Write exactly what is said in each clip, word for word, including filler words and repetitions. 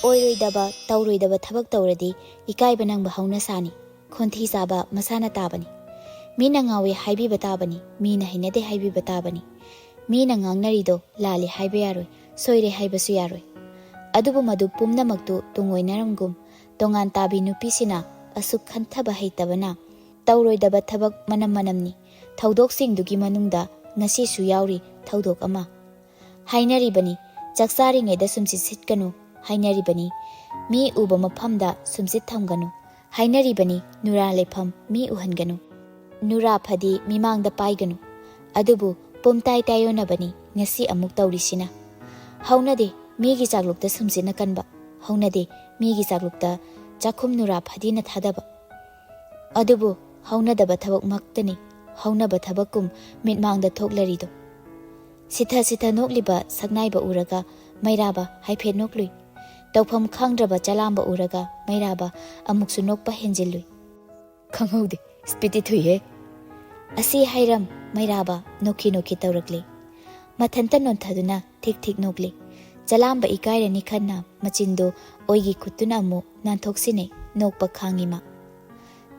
ꯑꯣꯏꯔꯣꯏꯗꯕ, ꯇꯧꯔꯣꯏꯗꯕ ꯊꯕꯛ ꯇꯧꯔꯗꯤ ꯏꯀꯥꯏꯕ ꯅꯪꯕ ꯍꯧꯅꯁꯥꯅꯤ꯫ ꯈꯣꯟꯊꯤ ꯆꯥꯕ ꯃꯁꯥꯅ ꯇꯥꯕꯅꯤ꯫ ꯃꯤꯅ ꯉꯥꯎꯏ ꯍꯥꯏꯕꯤꯕ ꯇꯥꯕꯅꯤ, ꯃꯤꯅ ꯍꯩꯅꯗꯦ ꯍꯥꯏꯕꯤꯕ ꯇꯥꯕꯅꯤ꯫ ꯃꯤꯅ ꯉꯥꯡꯅꯔꯤꯗꯣ ꯂꯥꯜꯂꯦ ꯍꯥꯏꯕ ꯌꯥꯔꯣꯏ, ꯁꯣꯏꯔꯦ ꯍꯥꯏꯕꯁꯨ ꯌꯥꯔꯣꯏ꯫ ꯑꯗꯨꯕꯨ ꯃꯗꯨ ꯄꯨꯝꯅꯃꯛꯇꯨ ꯇꯨꯡꯑꯣꯏꯅꯔꯝꯒꯨꯝ, ꯇꯣꯉꯥꯟ ꯇꯥꯕꯤ ꯅꯨꯄꯤꯁꯤꯅ ꯑꯁꯨꯛ ꯈꯟꯊꯕ ꯍꯩꯇꯕꯅ ꯇꯧꯔꯣꯏꯗꯕ ꯊꯕꯛ ꯃꯅꯝ ꯃꯅꯝꯅꯤ꯫ ꯊꯧꯗꯣꯛꯁꯤꯡꯗꯨꯒꯤ ꯃꯅꯨꯡꯗ ꯉꯁꯤꯁꯨ ꯌꯥꯎꯔꯤ ꯊꯧꯗꯣꯛ ꯑꯃ꯫ ꯍꯥꯏꯅꯔꯤꯕꯅꯤ, ꯆꯥꯛ ꯆꯥꯔꯤꯉꯩꯗ ꯁꯨꯝꯁꯤꯠ ꯁꯤꯠꯀꯅꯨ꯫ ꯍꯥꯏꯅꯔꯤꯕꯅꯤ, ꯃꯤ ꯎꯕ ꯃꯐꯝꯗ ꯁꯨꯝꯁꯤꯠ ꯊꯝꯒꯅꯨ꯫ ꯍꯥꯏꯅꯔꯤꯕꯅꯤ, ꯅꯨꯔꯥ ꯂꯩꯐꯝ ꯃꯤ ꯎꯍꯟꯒꯅꯨ꯫ ꯅꯨꯔꯥ ꯐꯗꯤ ꯃꯤꯃꯥꯡꯗ ꯄꯥꯏꯒꯅꯨ꯫ ꯑꯗꯨꯕꯨ ꯄꯨꯝꯇꯥꯏ ꯇꯥꯏꯌꯣꯟꯅꯕꯅꯤ ꯉꯁꯤ ꯑꯃꯨꯛ ꯇꯧꯔꯤꯁꯤꯅ꯫ ꯍꯧꯅꯗꯦ ꯃꯤꯒꯤ ꯆꯥꯛꯂꯨꯛꯇ ꯁꯨꯝꯁꯤꯠꯅ ꯀꯟꯕ꯫ ꯍꯧꯅꯗꯦ ꯃꯤꯒꯤ ꯆꯥꯛꯂꯨꯛꯇ ꯆꯥꯛꯈꯨꯝ ꯅꯨꯔꯥ ꯐꯗꯤꯅ ꯊꯥꯗꯕ꯫ ꯑꯗꯨꯕꯨ ꯍꯧꯅꯗꯕ ꯊꯕꯛꯃꯛꯇꯅꯤ ꯍꯧꯅꯕ ꯊꯕꯛꯀꯨꯝ ꯃꯤꯠꯃꯥꯡꯗ ꯊꯣꯛꯂꯔꯤꯗꯣ꯫ ꯁꯤꯊ ꯁꯤꯊ ꯅꯣꯛꯂꯤꯕ ꯁꯛꯅꯥꯏꯕ ꯎꯔꯒ ꯃꯩꯔꯥꯕ ꯍꯥꯏꯐꯦꯠ ꯅꯣꯛꯂꯨꯏ꯫ ꯇꯧꯐꯝ ꯈꯪꯗ꯭ꯔꯕ ꯆꯂꯥꯝꯕ ꯎꯔꯒ ꯃꯩꯔꯥꯕ ꯑꯃꯨꯛꯁꯨ ꯅꯣꯛꯄ ꯍꯦꯟꯖꯤꯜꯂꯨꯏ꯫ "ꯈꯪꯍꯧꯗꯦ, ꯁ꯭ꯄꯤꯠꯇꯤ ꯊꯨꯏꯍꯦ!" ꯑꯁꯤ ꯍꯥꯏꯔꯝ ꯃꯩꯔꯥꯕ ꯅꯣꯛꯈꯤ ꯅꯣꯛꯈꯤ ꯇꯧꯔꯛꯂꯤ꯫ ꯃꯊꯟꯇ ꯅꯣꯟꯊꯗꯨꯅ ꯊꯤꯛ ꯊꯤꯛ ꯅꯣꯛꯂꯤ꯫ ꯆꯂꯥꯝꯕ ꯏꯀꯥꯏꯔꯅꯤ ꯈꯟꯅ ꯃꯆꯤꯟꯗꯨ ꯑꯣꯏꯒꯤ ꯈꯨꯠꯇꯨꯅ ꯑꯃꯨꯛ ꯅꯥꯟꯊꯣꯛꯁꯤꯟꯅꯩ, ꯅꯣꯛꯄ ꯈꯥꯡꯉꯤ ꯃꯥ꯫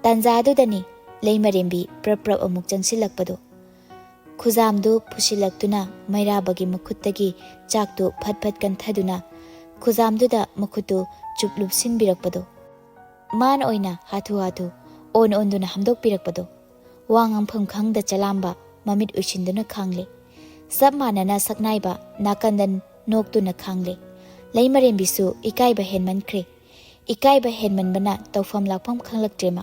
ꯇꯥꯟꯖꯥꯗꯨꯗꯅꯤ ꯂꯩꯃꯔꯦꯝꯕꯤ ꯄ꯭ꯔꯞ ꯄ꯭ꯔꯞ ꯑꯃꯨꯛ ꯆꯪꯁꯤꯜꯂꯛꯄꯗꯨ꯫ ꯈꯨꯖꯥꯝꯗꯨ ꯄꯨꯁꯤꯜꯂꯛꯇꯨꯅ ꯃꯩꯔꯥꯕꯒꯤ ꯃꯈꯨꯠꯇꯒꯤ ꯆꯥꯛꯇꯨ ꯐꯠ ꯐꯠ ꯀꯟꯊꯗꯨꯅ ꯈꯨꯖꯥꯝꯗꯨꯗ ꯃꯈꯨꯠꯇꯨ ꯆꯨꯞ ꯂꯨꯞꯁꯤꯟꯕꯤꯔꯛꯄꯗꯣ꯫ ꯃꯥꯅ ꯑꯣꯏꯅ ꯍꯥꯊꯨ ꯍꯥꯊꯨ ꯑꯣꯟ ꯑꯣꯟꯗꯨꯅ ꯍꯥꯝꯗꯣꯛꯄꯤꯔꯛꯄꯗꯣ꯫ ꯋꯥ ꯉꯥꯡꯐꯝ ꯈꯪꯗ ꯆꯂꯥꯝꯕ ꯃꯃꯤꯠ ꯎꯏꯁꯤꯟꯗꯨꯅ ꯈꯥꯡꯂꯦ꯫ ꯆꯞ ꯃꯥꯟꯅꯅ ꯁꯛꯅꯥꯏꯕ ꯅꯥꯀꯟꯗ ꯅꯣꯛꯇꯨꯅ ꯈꯥꯡꯂꯦ꯫ ꯂꯩꯃꯔꯦꯝꯕꯤꯁꯨ ꯏꯀꯥꯏꯕ ꯍꯦꯟꯃꯟꯈ꯭ꯔꯦ꯫ ꯏꯀꯥꯏꯕ ꯍꯦꯟꯃꯟꯕꯅ ꯇꯧꯐꯝ ꯂꯥꯛꯐꯝ ꯈꯪꯂꯛꯇ꯭ꯔꯦ ꯃꯥ꯫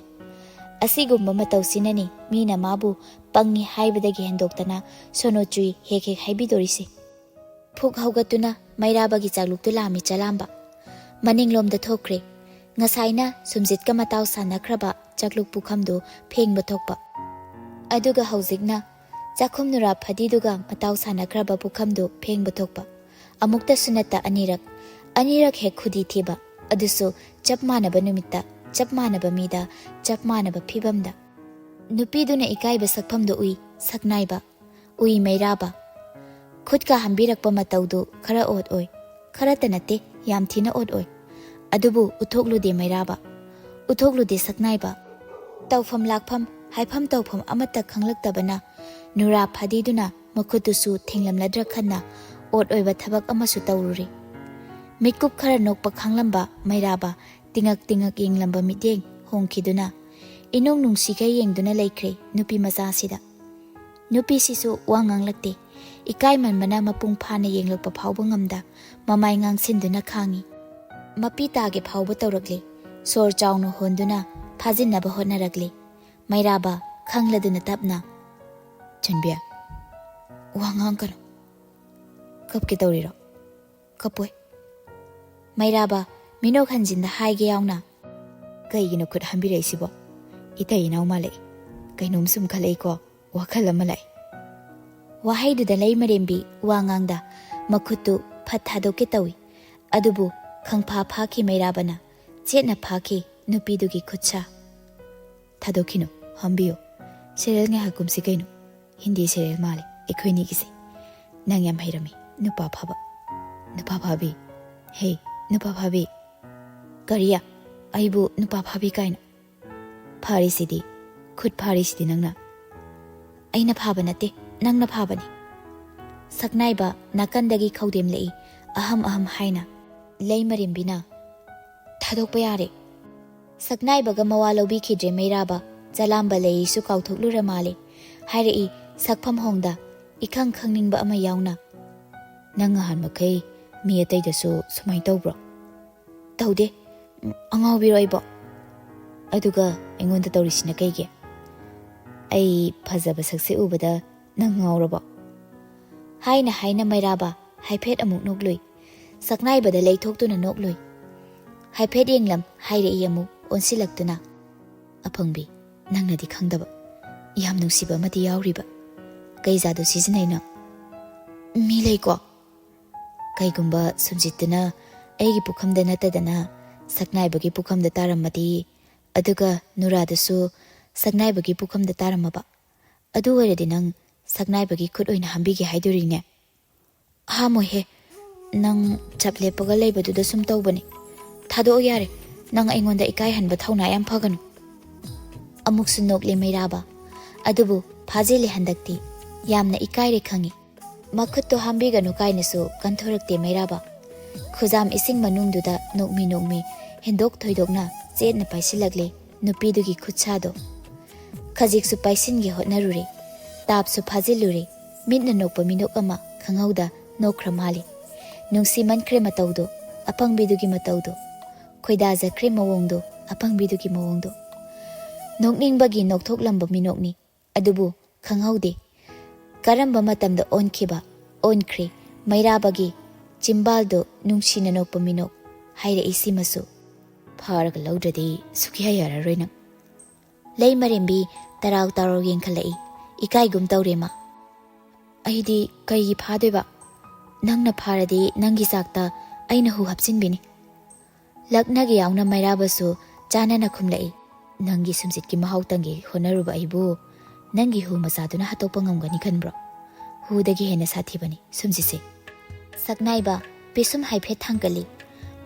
ꯑꯁꯤꯒꯨꯝꯕ ꯃꯇꯧꯁꯤꯅꯅꯤ ꯃꯤꯅ ꯃꯥꯕꯨ ꯄꯪꯉꯤ ꯍꯥꯏꯕꯗꯒꯤ ꯍꯦꯟꯗꯣꯛꯇꯅ ꯁꯣꯅꯣ ꯆꯨꯏ ꯍꯦꯛ ꯍꯦꯛ ꯍꯥꯏꯕꯤꯗꯣꯔꯤꯁꯦ꯫ ꯐꯨꯛ ꯍꯧꯒꯠꯇꯨꯅ ꯃꯩꯔꯥꯕꯒꯤ ꯆꯥꯛꯂꯨꯛꯇꯨ ꯂꯥꯝꯃꯤ ꯆꯂꯥꯝꯕ꯫ ꯃꯅꯤꯡꯂꯣꯝꯗ ꯊꯣꯛꯈ꯭ꯔꯦ꯫ ꯉꯁꯥꯏꯅ ꯁꯨꯝꯖꯤꯠꯀ ꯃꯇꯥꯎ ꯁꯥꯟꯅꯈ꯭ꯔꯕ ꯆꯥꯛꯂꯨꯛ ꯄꯨꯈꯝꯗꯨ ꯐꯦꯡꯕ ꯊꯣꯛꯄ꯫ ꯑꯗꯨꯒ ꯍꯧꯖꯤꯛꯅ ꯆꯥꯛꯈꯨꯝ ꯅꯨꯔꯥ ꯐꯗꯤꯗꯨꯒ ꯃꯇꯥꯎ ꯁꯥꯟꯅꯈ꯭ꯔꯕ ꯄꯨꯈꯝꯗꯨ ꯐꯦꯡꯕ ꯊꯣꯛꯄ꯫ ꯑꯃꯨꯛꯇꯁꯨ ꯅꯠꯇ ꯑꯅꯤꯔꯛ, ꯑꯅꯤꯔꯛ ꯍꯦꯛ ꯈꯨꯗꯤ ꯊꯤꯕ, ꯑꯗꯨꯁꯨ ꯆꯞ ꯃꯥꯟꯅꯕ ꯅꯨꯃꯤꯠꯇ, ꯆꯞ ꯃꯥꯟꯅꯕ ꯃꯤꯗ, ꯆꯞ ꯃꯥꯟꯅꯕ ꯐꯤꯕꯝꯗ꯫ ꯅꯨꯄꯤꯗꯨꯅ ꯏꯀꯥꯏꯕ ꯁꯛꯐꯝꯗꯨ ꯎꯏ ꯁꯛꯅꯥꯏꯕ, ꯎꯏ ꯃꯩꯔꯥꯕ꯫ ꯈꯨꯠꯀ ꯍꯥꯝꯕꯤꯔꯛꯄ ꯃꯇꯧꯗꯨ ꯈꯔ ꯑꯣꯠ ꯑꯣꯏ, ꯈꯔꯇ ꯅꯠꯇꯦ, ꯌꯥꯝ ꯊꯤꯅ ꯑꯣꯠ ꯑꯣꯏ꯫ ꯑꯗꯨꯕꯨ ꯎꯠꯊꯣꯛꯂꯨꯗꯦ ꯃꯩꯔꯥꯕ, ꯎꯠꯊꯣꯛꯂꯨꯗꯦ ꯁꯛꯅꯥꯏꯕ꯫ ꯇꯧꯐꯝ ꯂꯥꯛꯐꯝ, ꯍꯥꯏꯐꯝ ꯇꯧꯐꯝ ꯑꯃꯠꯇ ꯈꯪꯂꯛꯇꯕꯅ ꯅꯨꯔꯥ ꯐꯥꯗꯤꯗꯨꯅ ꯃꯈꯨꯠꯇꯨꯁꯨ ꯊꯦꯡꯂꯝꯂꯗ꯭ꯔꯥ ꯈꯟꯅ ꯑꯣꯠ ꯑꯣꯏꯕ ꯊꯕꯛ ꯑꯃꯁꯨ ꯇꯧꯔꯨꯔꯦ꯫ ꯃꯤꯠꯀꯨꯞ ꯈꯔ ꯅꯣꯛꯄ ꯈꯥꯡꯂꯝꯕ ꯃꯩꯔꯥꯕ ꯇꯤꯉꯛ ꯇꯤꯉꯛ ꯌꯦꯡꯂꯝꯕ ꯃꯤꯠꯌꯦꯡ ꯍꯣꯡꯈꯤꯗꯨꯅ ꯏꯅꯨꯡ ꯅꯨꯡꯁꯤꯈꯩ ꯌꯦꯡꯗꯨꯅ ꯂꯩꯈ꯭ꯔꯦ ꯅꯨꯄꯤ ꯃꯆꯥꯁꯤꯗ꯫ ꯅꯨꯄꯤꯁꯤꯁꯨ ꯋꯥ ꯉꯥꯡꯂꯛꯇꯦ꯫ ꯏꯀꯥꯏꯃꯟꯕꯅ ꯃꯄꯨꯡ ꯐꯥꯅ ꯌꯦꯡꯂꯛꯄ ꯐꯥꯎꯕ ꯉꯝꯗ ꯃꯃꯥꯏ ꯉꯥꯡꯁꯤꯟꯗꯨꯅ ꯈꯥꯡꯉꯤ꯫ ꯃꯄꯤ ꯇꯥꯒꯦ ꯐꯥꯎꯕ ꯇꯧꯔꯛꯂꯦ꯫ ꯁꯣꯔ ꯆꯥꯎꯅ ꯍꯣꯟꯗꯨꯅ ꯐꯥꯖꯤꯟꯅꯕ ꯍꯣꯠꯅꯔꯛꯂꯦ꯫ ꯃꯩꯔꯥꯕ ꯈꯪꯂꯗꯨꯅ ꯇꯞꯅ, "ꯆꯟꯕꯤ, ꯋꯥ ꯉꯥꯡꯒꯅꯨ꯫ ꯀꯞꯀꯦ ꯇꯧꯔꯤꯔꯣ? ꯀꯞꯄꯣꯏ꯫" ꯃꯩꯔꯥꯕ ꯃꯤꯅꯣꯛ ꯍꯟꯖꯤꯟꯗ ꯍꯥꯏꯒꯦ ꯌꯥꯎꯅ, "ꯀꯩꯒꯤꯅꯣ ꯈꯨꯠ ꯍꯥꯝꯕꯤꯔꯛꯏꯁꯤꯕꯣ? ꯏꯇꯩ ꯏꯅꯥꯎ ꯃꯥꯜꯂꯛꯏ꯫ ꯀꯩꯅꯣꯝ ꯁꯨꯝ ꯈꯜꯂꯛꯏꯀꯣ, ꯋꯥꯈꯜ ꯑꯃ ꯂꯥꯛꯏ꯫" ꯋꯥꯍꯩꯗꯨꯗ ꯂꯩꯃꯔꯦꯝꯕꯤ ꯋꯥ ꯉꯥꯡꯗ ꯃꯈꯨꯠꯇꯨ ꯐꯠ ꯊꯥꯗꯣꯛꯀꯦ ꯇꯧꯏ꯫ ꯑꯗꯨꯕꯨ ꯈꯪꯐꯥ ꯐꯥꯈꯤ ꯃꯩꯔꯥꯕꯅ, ꯆꯦꯠꯅ ꯐꯥꯈꯤ ꯅꯨꯄꯤꯗꯨꯒꯤ ꯈꯨꯠꯁꯥ꯫ "ꯊꯥꯗꯣꯛꯈꯤꯅꯨ, ꯍꯥꯝꯕꯤꯌꯨ꯫ ꯁꯦꯔꯦꯜ ꯉꯥꯏꯍꯥꯛ ꯀꯨꯝꯁꯤ ꯀꯩꯅꯣ꯫ ꯍꯤꯟꯗꯤ ꯁꯦꯔꯦꯜ ꯃꯥꯜꯂꯦ ꯑꯩꯈꯣꯏꯅꯤꯒꯤꯁꯦ꯫ ꯅꯪ ꯌꯥꯝ ꯍꯩꯔꯝꯃꯤ, ꯅꯨꯄꯥ ꯐꯕ꯫" "ꯅꯨꯄꯥ ꯐꯥꯕꯤ? ꯍꯦ, ꯅꯨꯄꯥ ꯐꯥꯕꯤ?" "ꯀꯔꯤ? ꯑꯩꯕꯨ ꯅꯨꯄꯥ ꯐꯥꯕꯤ ꯀꯥꯏꯅ?" "ꯐꯥꯔꯤꯁꯤꯗꯤ, ꯈꯨꯠ ꯐꯥꯔꯤꯁꯤꯗꯤ ꯅꯪꯅ꯫" "ꯑꯩꯅ ꯐꯥꯕ ꯅꯠꯇꯦ, ꯅꯪꯅ ꯐꯥꯕꯅꯤ꯫" ꯁꯛꯅꯥꯏꯕ ꯅꯥꯀꯟꯗꯒꯤ ꯈꯧꯗꯦꯝꯂꯛꯏ, ꯑꯍꯝ ꯑꯍꯝ ꯍꯥꯏꯅ꯫ ꯂꯩꯃꯔꯦꯝꯕꯤꯅ, "ꯊꯥꯗꯣꯛꯄ ꯌꯥꯔꯦ꯫" ꯁꯛꯅꯥꯏꯕꯒ ꯃꯋꯥ ꯂꯧꯕꯤꯈꯤꯗ꯭ꯔꯦ ꯃꯩꯔꯥꯕ꯫ ꯆꯂꯥꯝꯕ ꯂꯩꯔꯤꯁꯨ ꯀꯥꯎꯊꯣꯛꯂꯨꯔ ꯃꯥꯜꯂꯦ꯫ ꯍꯥꯏꯔꯛꯏ ꯁꯛꯐꯝ ꯍꯣꯡꯗ, ꯏꯈꯪ ꯈꯪꯅꯤꯡꯕ ꯑꯃ ꯌꯥꯎꯅ, "ꯅꯪ ꯉꯍꯥꯟ ꯃꯈꯩ ꯃꯤ ꯑꯇꯩꯗꯁꯨ ꯁꯨꯃꯥꯏꯅ ꯇꯧꯕ꯭ꯔꯣ?" "ꯇꯧꯗꯦ꯫ ꯑꯉꯥꯎꯕꯤꯔꯣ ꯑꯩꯕꯣ?" "ꯑꯗꯨꯒ ꯑꯩꯉꯣꯟꯗ ꯇꯧꯔꯤꯁꯤꯅ ꯀꯩꯒꯤ?" "ꯑꯩ ꯐꯖꯕ ꯁꯛꯁꯦ ꯎꯕꯗ ꯅꯪ ꯉꯥꯎꯔꯕꯣ?" ꯍꯥꯏꯅ ꯍꯥꯏꯅ ꯃꯩꯔꯥꯕ ꯍꯥꯏꯐꯦꯠ ꯑꯃꯨꯛ ꯅꯣꯛꯂꯨꯏ꯫ ꯁꯛꯅꯥꯏꯕꯗ ꯂꯩꯊꯣꯛꯇꯨꯅ ꯅꯣꯛꯂꯨꯏ꯫ ꯍꯥꯏꯐꯦꯠ ꯌꯦꯡꯂꯝ ꯍꯥꯏꯔꯛꯏ ꯑꯃꯨꯛ ꯑꯣꯟꯁꯤꯜꯂꯛꯇꯨꯅ, "ꯑꯄꯪꯕꯤ, ꯅꯪꯅꯗꯤ ꯈꯪꯗꯕ ꯌꯥꯝ ꯅꯨꯡꯁꯤꯕ ꯑꯃꯗꯤ ꯌꯥꯎꯔꯤꯕ꯫" "ꯀꯩ ꯖꯥꯗꯨ ꯁꯤꯖꯤꯟꯅꯩꯅꯣ?" "ꯃꯤ ꯂꯩꯀꯣ꯫" "ꯀꯩꯒꯨꯝꯕ ꯁꯨꯝꯖꯤꯠꯇꯨꯅ ꯑꯩꯒꯤ ꯄꯨꯈꯝꯗ ꯅꯠꯇꯗꯅ ꯁꯛꯅꯥꯏꯕꯒꯤ ꯄꯨꯈꯝꯗ ꯇꯥꯔꯝꯃꯗꯤ, ꯑꯗꯨꯒ ꯅꯨꯔꯥꯗꯨꯁꯨ ꯁꯛꯅꯥꯏꯕꯒꯤ ꯄꯨꯈꯝꯗ ꯇꯥꯔꯝꯃꯕ, ꯑꯗꯨ ꯑꯣꯏꯔꯗꯤ ꯅꯪ ꯁꯛꯅꯥꯏꯕꯒꯤ ꯈꯨꯠ ꯑꯣꯏꯅ ꯍꯥꯝꯕꯤꯒꯦ ꯍꯥꯏꯗꯣꯔꯤꯅꯦ?" "ꯍꯥꯝꯃꯣꯏꯍꯦ, ꯅꯪ ꯆꯞ ꯂꯦꯞꯄꯒ ꯂꯩꯕꯗꯨꯗ ꯁꯨꯝ ꯇꯧꯕꯅꯦ꯫ "ꯊꯥꯗꯣꯛꯑꯣ ꯌꯥꯔꯦ, ꯅꯪ ꯑꯩꯉꯣꯟꯗ ꯏꯀꯥꯏꯍꯟꯕ ꯊꯧꯅꯥ ꯌꯥꯝ ꯐꯒꯅꯨ"꯫ ꯑꯃꯨꯛꯁꯨ ꯅꯣꯛꯂꯦ ꯃꯩꯔꯥꯕ꯫ ꯑꯗꯨꯕꯨ ꯐꯥꯖꯤꯜꯂꯦ ꯍꯟꯗꯛꯇꯤ꯫ ꯌꯥꯝꯅ ꯏꯀꯥꯏꯔꯦ ꯈꯪꯉꯤ꯫ "ꯃꯈꯨꯠꯇꯣ ꯍꯥꯝꯕꯤꯒꯅꯨ" ꯀꯥꯏꯅꯁꯨ ꯀꯟꯊꯣꯔꯛꯇꯦ ꯃꯩꯔꯥꯕ꯫ ꯈꯨꯖꯥꯝ ꯏꯁꯤꯡ ꯃꯅꯨꯡꯗꯨꯗ ꯅꯣꯛꯃꯤ ꯅꯣꯛꯃꯤ ꯍꯦꯟꯗꯣꯛ ꯊꯣꯏꯗꯣꯛꯅ ꯆꯦꯠꯅ ꯄꯥꯏꯁꯤꯜꯂꯛꯂꯦ ꯅꯨꯄꯤꯗꯨꯒꯤ ꯈꯨꯠꯁꯥꯗꯣ꯫ ꯈꯖꯤꯛꯁꯨ ꯄꯥꯏꯁꯤꯟꯒꯦ ꯍꯣꯠꯅꯔꯨꯔꯦ꯫ ꯇꯥꯞꯁꯨ ꯐꯥꯖꯤꯜꯂꯨꯔꯦ꯫ ꯃꯤꯠꯅ ꯅꯣꯛꯄ ꯃꯤꯅꯣꯛ ꯑꯃ ꯈꯪꯍꯧꯗ ꯅꯣꯛꯈ꯭ꯔ ꯃꯥꯜꯂꯦ꯫ ꯅꯨꯡꯁꯤꯃꯟꯈ꯭ꯔꯦ ꯃꯇꯧꯗꯣ, ꯑꯄꯪꯕꯤꯗꯨꯒꯤ ꯃꯇꯧꯗꯣ꯫ ꯈꯣꯏꯗꯥꯖꯈ꯭ꯔꯦ ꯃꯑꯣꯡꯗꯣ, ꯑꯄꯪꯕꯤꯗꯨꯒꯤ ꯃꯑꯣꯡꯗꯣ꯫ ꯅꯣꯛꯅꯤꯡꯕꯒꯤ ꯅꯣꯛꯊꯣꯛꯂꯝꯕ ꯃꯤꯅꯣꯛꯅꯤ꯫ ꯑꯗꯨꯕꯨ ꯈꯪꯍꯧꯗꯦ꯫ ꯀꯔꯝꯕ ꯃꯇꯝꯗ ꯑꯣꯟꯈꯤꯕ, ꯑꯣꯟꯈ꯭ꯔꯦ ꯃꯩꯔꯥꯕꯒꯤ ꯆꯤꯝꯕꯥꯜꯗꯣ ꯅꯨꯡꯁꯤꯅ ꯅꯣꯛꯄ ꯃꯤꯅꯣꯛ꯫ ꯍꯥꯏꯔꯛꯏ ꯁꯤꯃꯁꯨ꯫ "ꯐꯥꯔꯒ ꯂꯧꯗ꯭ꯔꯗꯤ ꯁꯨꯛꯌꯥ ꯌꯥꯔꯔꯣꯏ ꯅꯪ"꯫ ꯂꯩꯃꯔꯦꯝꯕꯤ ꯇꯔꯥꯎ ꯇꯔꯥꯎ ꯌꯦꯡꯈꯠꯂꯛꯏ꯫ ꯏꯀꯥꯏꯒꯨꯝ ꯇꯧꯔꯦ ꯃꯥ꯫ "ꯑꯩꯗꯤ ꯀꯩꯒꯤ ꯐꯥꯗꯣꯏꯕ? ꯅꯪꯅ ꯐꯥꯔꯗꯤ ꯅꯪꯒꯤ ꯆꯥꯛꯇ ꯑꯩꯅ ꯍꯨ ꯍꯥꯞꯆꯤꯟꯕꯤꯅꯤ"꯫ ꯂꯛꯅꯒ ꯌꯥꯎꯅ ꯃꯩꯔꯥꯕꯁꯨ ꯆꯥꯟꯅꯅ ꯈꯨꯝꯂꯛꯏ꯫ "ꯅꯪꯒꯤ ꯁꯨꯝꯆꯤꯠꯀꯤ ꯃꯍꯥꯎ ꯇꯪꯒꯦ ꯍꯣꯠꯅꯔꯨꯕ ꯑꯩꯕꯨ ꯅꯪꯒꯤ ꯍꯨ ꯃꯆꯥꯗꯨꯅ ꯍꯥꯠꯇꯣꯛꯄ ꯉꯝꯒꯅꯤ ꯈꯟꯕ꯭ꯔꯣ? ꯍꯨꯗꯒꯤ ꯍꯦꯟꯅ ꯁꯥꯊꯤꯕꯅꯤ ꯁꯨꯝꯆꯤꯠꯁꯦ"꯫ ꯁꯛꯅꯥꯏꯕ ꯄꯤꯁꯨꯝ ꯍꯥꯏꯐꯦꯠ ꯊꯥꯡꯒꯠꯂꯤ꯫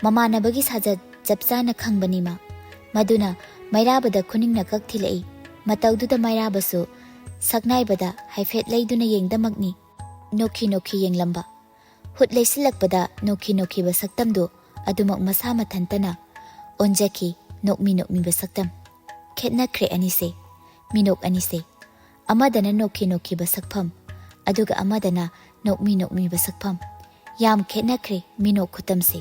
ꯃꯃꯥꯟꯅꯕꯒꯤ ꯁꯥꯖꯠ ꯆꯞ ꯆꯥꯅ ꯈꯪꯕꯅꯤ ꯃꯥ꯫ ꯃꯗꯨꯅ ꯃꯩꯔꯥꯕꯗ ꯈꯨꯅꯤꯡꯅ ꯀꯛ ꯊꯤꯜꯂꯛꯏ꯫ ꯃꯇꯧꯗꯨꯗ ꯃꯩꯔꯥꯕꯁꯨ ꯁꯛꯅꯥꯏꯕꯗ ꯍꯥꯏꯐꯦꯠ ꯂꯩꯗꯨꯅ ꯌꯦꯡꯗꯃꯛꯅꯤ ꯅꯣꯛꯈꯤ ꯅꯣꯛꯈꯤ ꯌꯦꯡꯂꯝꯕ꯫ ꯍꯨꯠ ꯂꯩꯁꯤꯜꯂꯛꯄꯗ ꯅꯣꯛꯈꯤ ꯅꯣꯛꯈꯤꯕ ꯁꯛꯇꯝꯗꯨ ꯑꯗꯨꯃꯛ ꯃꯁꯥ ꯃꯊꯟꯇꯅ ꯑꯣꯟꯖꯈꯤ, ꯅꯣꯛꯃꯤ ꯅꯣꯛꯃꯤꯕ ꯁꯛꯇꯝ꯫ ꯈꯦꯠꯅꯈ꯭ꯔꯦ ꯑꯅꯤꯁꯦ, ꯃꯤꯅꯣꯛ ꯑꯅꯤꯁꯦ꯫ ꯑꯃꯗꯅ ꯅꯣꯛꯈꯤ ꯅꯣꯛꯈꯤꯕ ꯁꯛꯐꯝ, ꯑꯗꯨꯒ ꯑꯃꯗꯅ ꯅꯣꯛꯃꯤ ꯅꯣꯛꯃꯤꯕ ꯁꯛꯐꯝ꯫ ꯌꯥꯝ ꯈꯦꯠꯅꯈ꯭ꯔꯦ ꯃꯤꯅꯣꯛ ꯈꯨꯇꯝꯁꯦ꯫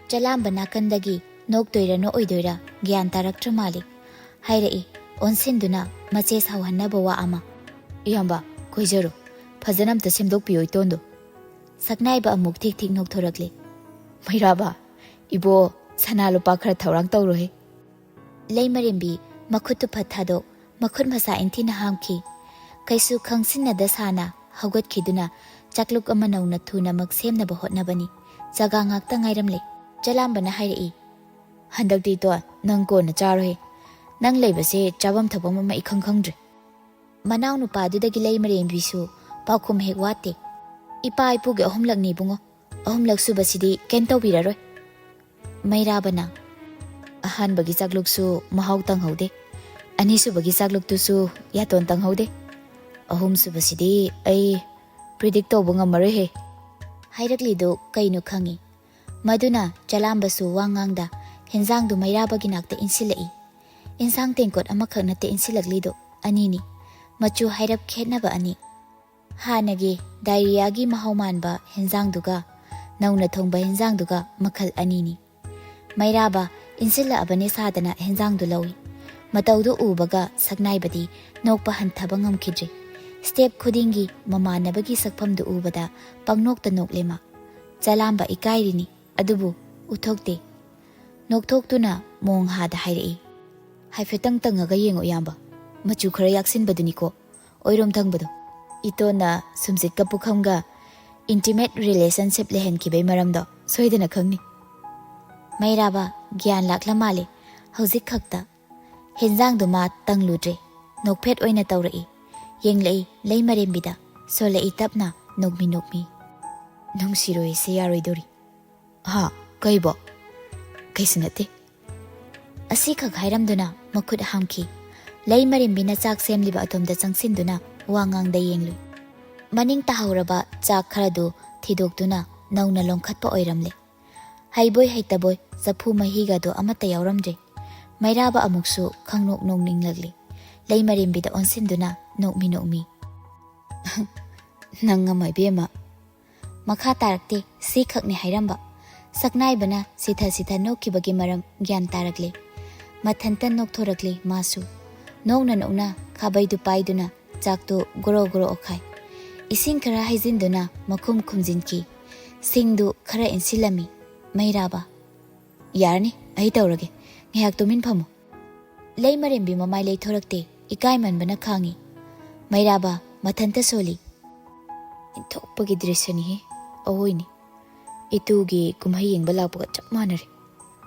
ꯆꯂꯥꯝꯕ ꯅꯥꯀꯟꯗꯒꯤ ꯅꯣꯛꯇꯣꯏꯔ ꯅꯣꯛꯑꯣꯏꯗꯣꯏꯔ ꯒ꯭ꯌꯥꯟ ꯇꯥꯔꯛꯇ꯭ꯔ ꯃꯥꯜꯂꯤ꯫ ꯍꯥꯏꯔꯛꯏ, ꯑꯣꯟꯁꯤꯟꯗꯨꯅ ꯃꯆꯦ ꯁꯥꯎꯍꯟꯅꯕ ꯋꯥ ꯑꯃ꯫ "ꯏꯌꯥꯝꯕ, ꯀꯣꯏꯖꯔꯣ꯫ ꯐꯖꯅ ꯑꯝꯇ ꯁꯦꯝꯗꯣꯛꯄꯤꯌꯣ ꯏꯇꯣꯟꯗꯣ"꯫ ꯁꯛꯅꯥꯏꯕ ꯑꯃꯨꯛ ꯊꯤꯛ ꯊꯤꯛ ꯅꯣꯛꯊꯣꯔꯛꯂꯦ꯫ "ꯃꯩꯔꯥꯕ, ꯏꯕꯣ, ꯁꯅꯥ ꯂꯨꯄꯥ ꯈꯔ ꯊꯧꯔꯥꯡ ꯇꯧꯔꯣꯍꯦ"꯫ ꯂꯩꯃꯔꯦꯝꯕꯤ ꯃꯈꯨꯠꯇꯨ ꯐꯠ ꯊꯥꯗꯣꯛ, ꯃꯈꯨꯠ ꯃꯁꯥ ꯏꯟꯊꯤꯅ ꯍꯥꯝꯈꯤ꯫ ꯀꯩꯁꯨ ꯈꯪꯁꯤꯟꯅꯗ ꯁꯥꯅ ꯍꯧꯒꯠꯈꯤꯗꯨꯅ ꯆꯥꯛꯂꯨꯛ ꯑꯃ ꯅꯧꯅ ꯊꯨꯅꯃꯛ ꯁꯦꯝꯅꯕ ꯍꯣꯠꯅꯕꯅꯤ꯫ ꯆꯒꯥ ꯉꯥꯛꯇ ꯉꯥꯏꯔꯝꯂꯦ꯫ ꯆꯂꯥꯝꯕꯅ ꯍꯥꯏꯔꯛꯏ, "ꯍꯟꯗꯛꯇꯤ ꯏꯇꯣꯟ, ꯅꯪ ꯀꯣꯟꯅ ꯆꯥꯔꯣꯍꯦ꯫ ꯅꯪ ꯂꯩꯕꯁꯦ ꯆꯥꯐꯝ ꯊꯛꯐꯝ ꯑꯃ ꯏꯈꯪ ꯈꯪꯗ꯭ꯔꯦ"꯫ ꯃꯅꯥꯎꯅꯨꯄꯥꯗꯨꯗꯒꯤ ꯂꯩꯃꯔꯦꯝꯕꯤꯁꯨ ꯄꯥꯎꯈꯨꯝ ꯍꯦꯛ ꯋꯥꯠꯇꯦ꯫ "ꯏꯄꯥ ꯏꯄꯨꯒꯤ ꯑꯍꯨꯝꯂꯛꯅꯤ ꯏꯕꯨꯡꯉꯣ꯫ ꯑꯍꯨꯝꯂꯛ ꯁꯨꯕꯁꯤꯗꯤ ꯀꯩꯝ ꯇꯧꯕꯤꯔꯔꯣꯏ"꯫ ꯃꯩꯔꯥꯕꯅ, "ꯑꯍꯥꯟꯕꯒꯤ ꯆꯥꯛꯂꯨꯛꯁꯨ ꯃꯍꯥꯎ ꯇꯪꯍꯧꯗꯦ, ꯑꯅꯤꯁꯨꯕꯒꯤ ꯆꯥꯛꯂꯨꯛꯇꯨꯁꯨ ꯌꯥꯇꯣꯟ ꯇꯪꯍꯧꯗꯦ, ꯑꯍꯨꯝꯁꯨꯕꯁꯤꯗꯤ ꯑꯩ predict ꯇꯧꯕ ꯉꯝꯃꯔꯣꯏꯍꯦ" ꯍꯥꯏꯔꯛꯂꯤꯗꯨ ꯀꯩꯅꯣ ꯈꯪꯏ꯫ ꯃꯗꯨꯅ ꯆꯂꯥꯝꯕꯁꯨ ꯋꯥ ꯉꯥꯡꯗ ꯍꯦꯟꯖꯥꯡꯗꯨ ꯃꯩꯔꯥꯕꯒꯤ ꯅꯥꯛꯇ ꯏꯟꯁꯤꯜꯂꯛꯏ꯫ ꯏꯟꯁꯥꯡ ꯇꯦꯡꯀꯣꯠ ꯑꯃꯈꯛ ꯅꯠꯇꯦ ꯏꯟꯁꯤꯜꯂꯛꯂꯤꯗꯨ, ꯑꯅꯤꯅꯤ꯫ ꯃꯆꯨ ꯍꯥꯏꯔꯞ ꯈꯦꯠꯅꯕ ꯑꯅꯤ꯫ ꯍꯥꯟꯅꯒꯤ diarrheaꯒꯤ ꯃꯍꯥꯎ ꯃꯥꯟꯕ ꯍꯦꯟꯖꯥꯡꯗꯨꯒ ꯅꯧꯅ ꯊꯣꯡꯕ ꯍꯦꯟꯖꯥꯡꯗꯨꯒ ꯃꯈꯜ ꯑꯅꯤꯅꯤ꯫ ꯃꯩꯔꯥꯕ ꯏꯟꯁꯤꯜꯂꯛꯑꯕꯅꯦ ꯁꯥꯗꯅ ꯍꯦꯟꯖꯥꯡꯗꯨ ꯂꯧꯏ꯫ ꯃꯇꯧꯗꯨ ꯎꯕꯒ ꯁꯛꯅꯥꯏꯕꯗꯤ ꯅꯣꯛꯄ ꯍꯟꯊꯕ ꯉꯝꯈꯤꯗ꯭ꯔꯤ꯫ Step ꯈꯨꯗꯤꯡꯒꯤ ꯃꯃꯥꯟꯅꯕꯒꯤ ꯁꯛꯐꯝꯗꯨ ꯎꯕꯗ ꯄꯪꯅꯣꯛꯇ ꯅꯣꯛꯂꯦ ꯃꯥ꯫ ꯆꯂꯥꯝꯕ ꯏꯀꯥꯏꯔꯤꯅꯤ, ꯑꯗꯨꯕꯨ ꯎꯠꯊꯣꯛꯇꯦ꯫ ꯅꯣꯛꯊꯣꯛꯇꯨꯅ ꯃꯣꯡꯍꯥꯗ ꯍꯥꯏꯔꯛꯏ, "ꯍꯥꯏꯐꯦꯠꯇꯪ ꯇꯪꯉꯒ ꯌꯦꯡꯉꯨ ꯏꯌꯥꯝꯕ, ꯃꯆꯨ ꯈꯔ ꯌꯥꯛꯁꯤꯟꯕꯗꯨꯅꯤꯀꯣ, ꯑꯣꯏꯔꯣꯝ ꯊꯪꯕꯗꯣ꯫ ꯏꯇꯣꯟꯅ ꯁꯨꯝꯖꯤꯠꯀ ꯄꯨꯈꯝꯒ intimate relationship ꯂꯩꯍꯟꯈꯤꯕꯩ ꯃꯔꯝꯗꯣ ꯁꯣꯏꯗꯅ ꯈꯪꯅꯤ"꯫ ꯃꯩꯔꯥꯕ ꯒ꯭ꯌꯥꯟ ꯂꯥꯛꯂ ꯃꯥꯜꯂꯦ ꯍꯧꯖꯤꯛ ꯈꯛꯇ꯫ ꯍꯦꯟꯖꯥꯡꯗꯨ ꯃꯥ ꯇꯪꯂꯨꯗ꯭ꯔꯦ, ꯅꯣꯛꯐꯦꯠ ꯑꯣꯏꯅ ꯇꯧꯔꯛꯏ꯫ ꯌꯦꯡꯂꯛꯏ ꯂꯩꯃꯔꯦꯝꯕꯤꯗ, ꯁꯣꯜꯂꯛꯏ ꯇꯞꯅ, ꯅꯣꯛꯃꯤ ꯅꯣꯛꯃꯤ꯫ "ꯅꯨꯡꯁꯤꯔꯣꯏꯁꯦ ꯌꯥꯔꯣꯏꯗꯧꯔꯤ"꯫ "ꯍꯥ? ꯀꯩꯕꯣ?" "ꯀꯩꯁꯨ ꯅꯠꯇꯦ"꯫ ꯑꯁꯤꯈꯛ ꯍꯥꯏꯔꯝꯗꯨꯅ ꯃꯈꯨꯠ ꯍꯥꯝꯈꯤ꯫ ꯂꯩꯃꯔꯦꯝꯕꯤꯅ ꯆꯥꯛ ꯁꯦꯝꯂꯤꯕ ꯑꯗꯣꯝꯗ ꯆꯪꯁꯤꯟꯗꯨꯅ ꯋꯥ ꯉꯥꯡꯗ ꯌꯦꯡꯂꯨꯏ꯫ ꯃꯅꯤꯡ ꯇꯥꯍꯧꯔꯕ ꯆꯥꯛ ꯈꯔꯗꯨ ꯊꯤꯗꯣꯛꯇꯨꯅ ꯅꯧꯅ ꯂꯣꯡꯈꯠꯄ ꯑꯣꯏꯔꯝꯂꯦ꯫ ꯍꯩꯕꯣꯏ ꯍꯩꯇꯕꯣꯏ ꯆꯐꯨ ꯃꯍꯤꯒꯗꯣ ꯑꯃꯠꯇ ꯌꯥꯎꯔꯝꯗ꯭ꯔꯦ꯫ ꯃꯩꯔꯥꯕ ꯑꯃꯨꯛꯁꯨ ꯈꯪꯅꯣꯛ ꯅꯣꯛꯅꯤꯡꯂꯛꯂꯤ꯫ ꯂꯩꯃꯔꯦꯝꯕꯤꯗ ꯑꯣꯟꯁꯤꯟꯗꯨꯅ ꯅꯣꯛꯃꯤ ꯅꯣꯛꯃꯤ꯫ "ꯅꯪ ꯑꯃ ꯏꯕꯦꯝꯃ"꯫ ꯃꯈꯥ ꯇꯥꯔꯛꯇꯦ, ꯁꯤꯈꯛꯅꯤ ꯍꯥꯏꯔꯝꯕ꯫ ꯁꯛꯅꯥꯏꯕꯅ ꯁꯤꯊ ꯁꯤꯊ ꯅꯣꯛꯈꯤꯕꯒꯤ ꯃꯔꯝ ꯒ꯭ꯌꯥꯟ ꯇꯥꯔꯛꯂꯦ꯫ ꯃꯊꯟꯇ ꯅꯣꯛꯊꯣꯔꯛꯂꯦ ꯃꯥꯁꯨ꯫ ꯅꯣꯛꯅ ꯅꯣꯛꯅ ꯈꯥꯕꯩꯗꯨ ꯄꯥꯏꯗꯨꯅ ꯆꯥꯛꯇꯨ ꯒꯣꯔꯣ ꯒꯣꯔꯣ ꯑꯣꯠꯈꯥꯏ꯫ ꯏꯁꯤꯡ ꯈꯔ ꯍꯩꯖꯤꯟꯗꯨꯅ ꯃꯈꯨꯝ ꯈꯨꯝꯖꯤꯟꯈꯤ꯫ ꯁꯤꯡꯗꯨ ꯈꯔ ꯏꯟꯁꯤꯜꯂꯝꯃꯤ꯫ ꯃꯩꯔꯥꯕ, "ꯌꯥꯔꯅꯤ, ꯑꯩ ꯇꯧꯔꯒꯦ꯫ ꯉꯥꯏꯍꯥꯛ ꯇꯨꯃꯤꯟ ꯐꯝꯃꯨ"꯫ ꯂꯩꯃꯔꯦꯝꯕꯤ ꯃꯃꯥꯏ ꯂꯩꯊꯣꯔꯛꯇꯦ, ꯏꯀꯥꯏꯃꯟꯕꯅ ꯈꯥꯡꯉꯤ꯫ ꯃꯩꯔꯥꯕ ꯃꯊꯟꯇ ꯁꯣꯜꯂꯤ꯫ "ꯏꯟꯊꯣꯛꯄꯒꯤ ꯗ꯭ꯔꯤꯁ꯭ꯌꯅꯤꯍꯦ, ꯑꯋꯣꯏꯅꯤ꯫ ꯏꯇꯨꯒꯤ ꯀꯨꯝꯍꯩ ꯌꯦꯡꯕ ꯂꯥꯛꯄꯒ ꯆꯞ ꯃꯥꯟꯅꯔꯦ"꯫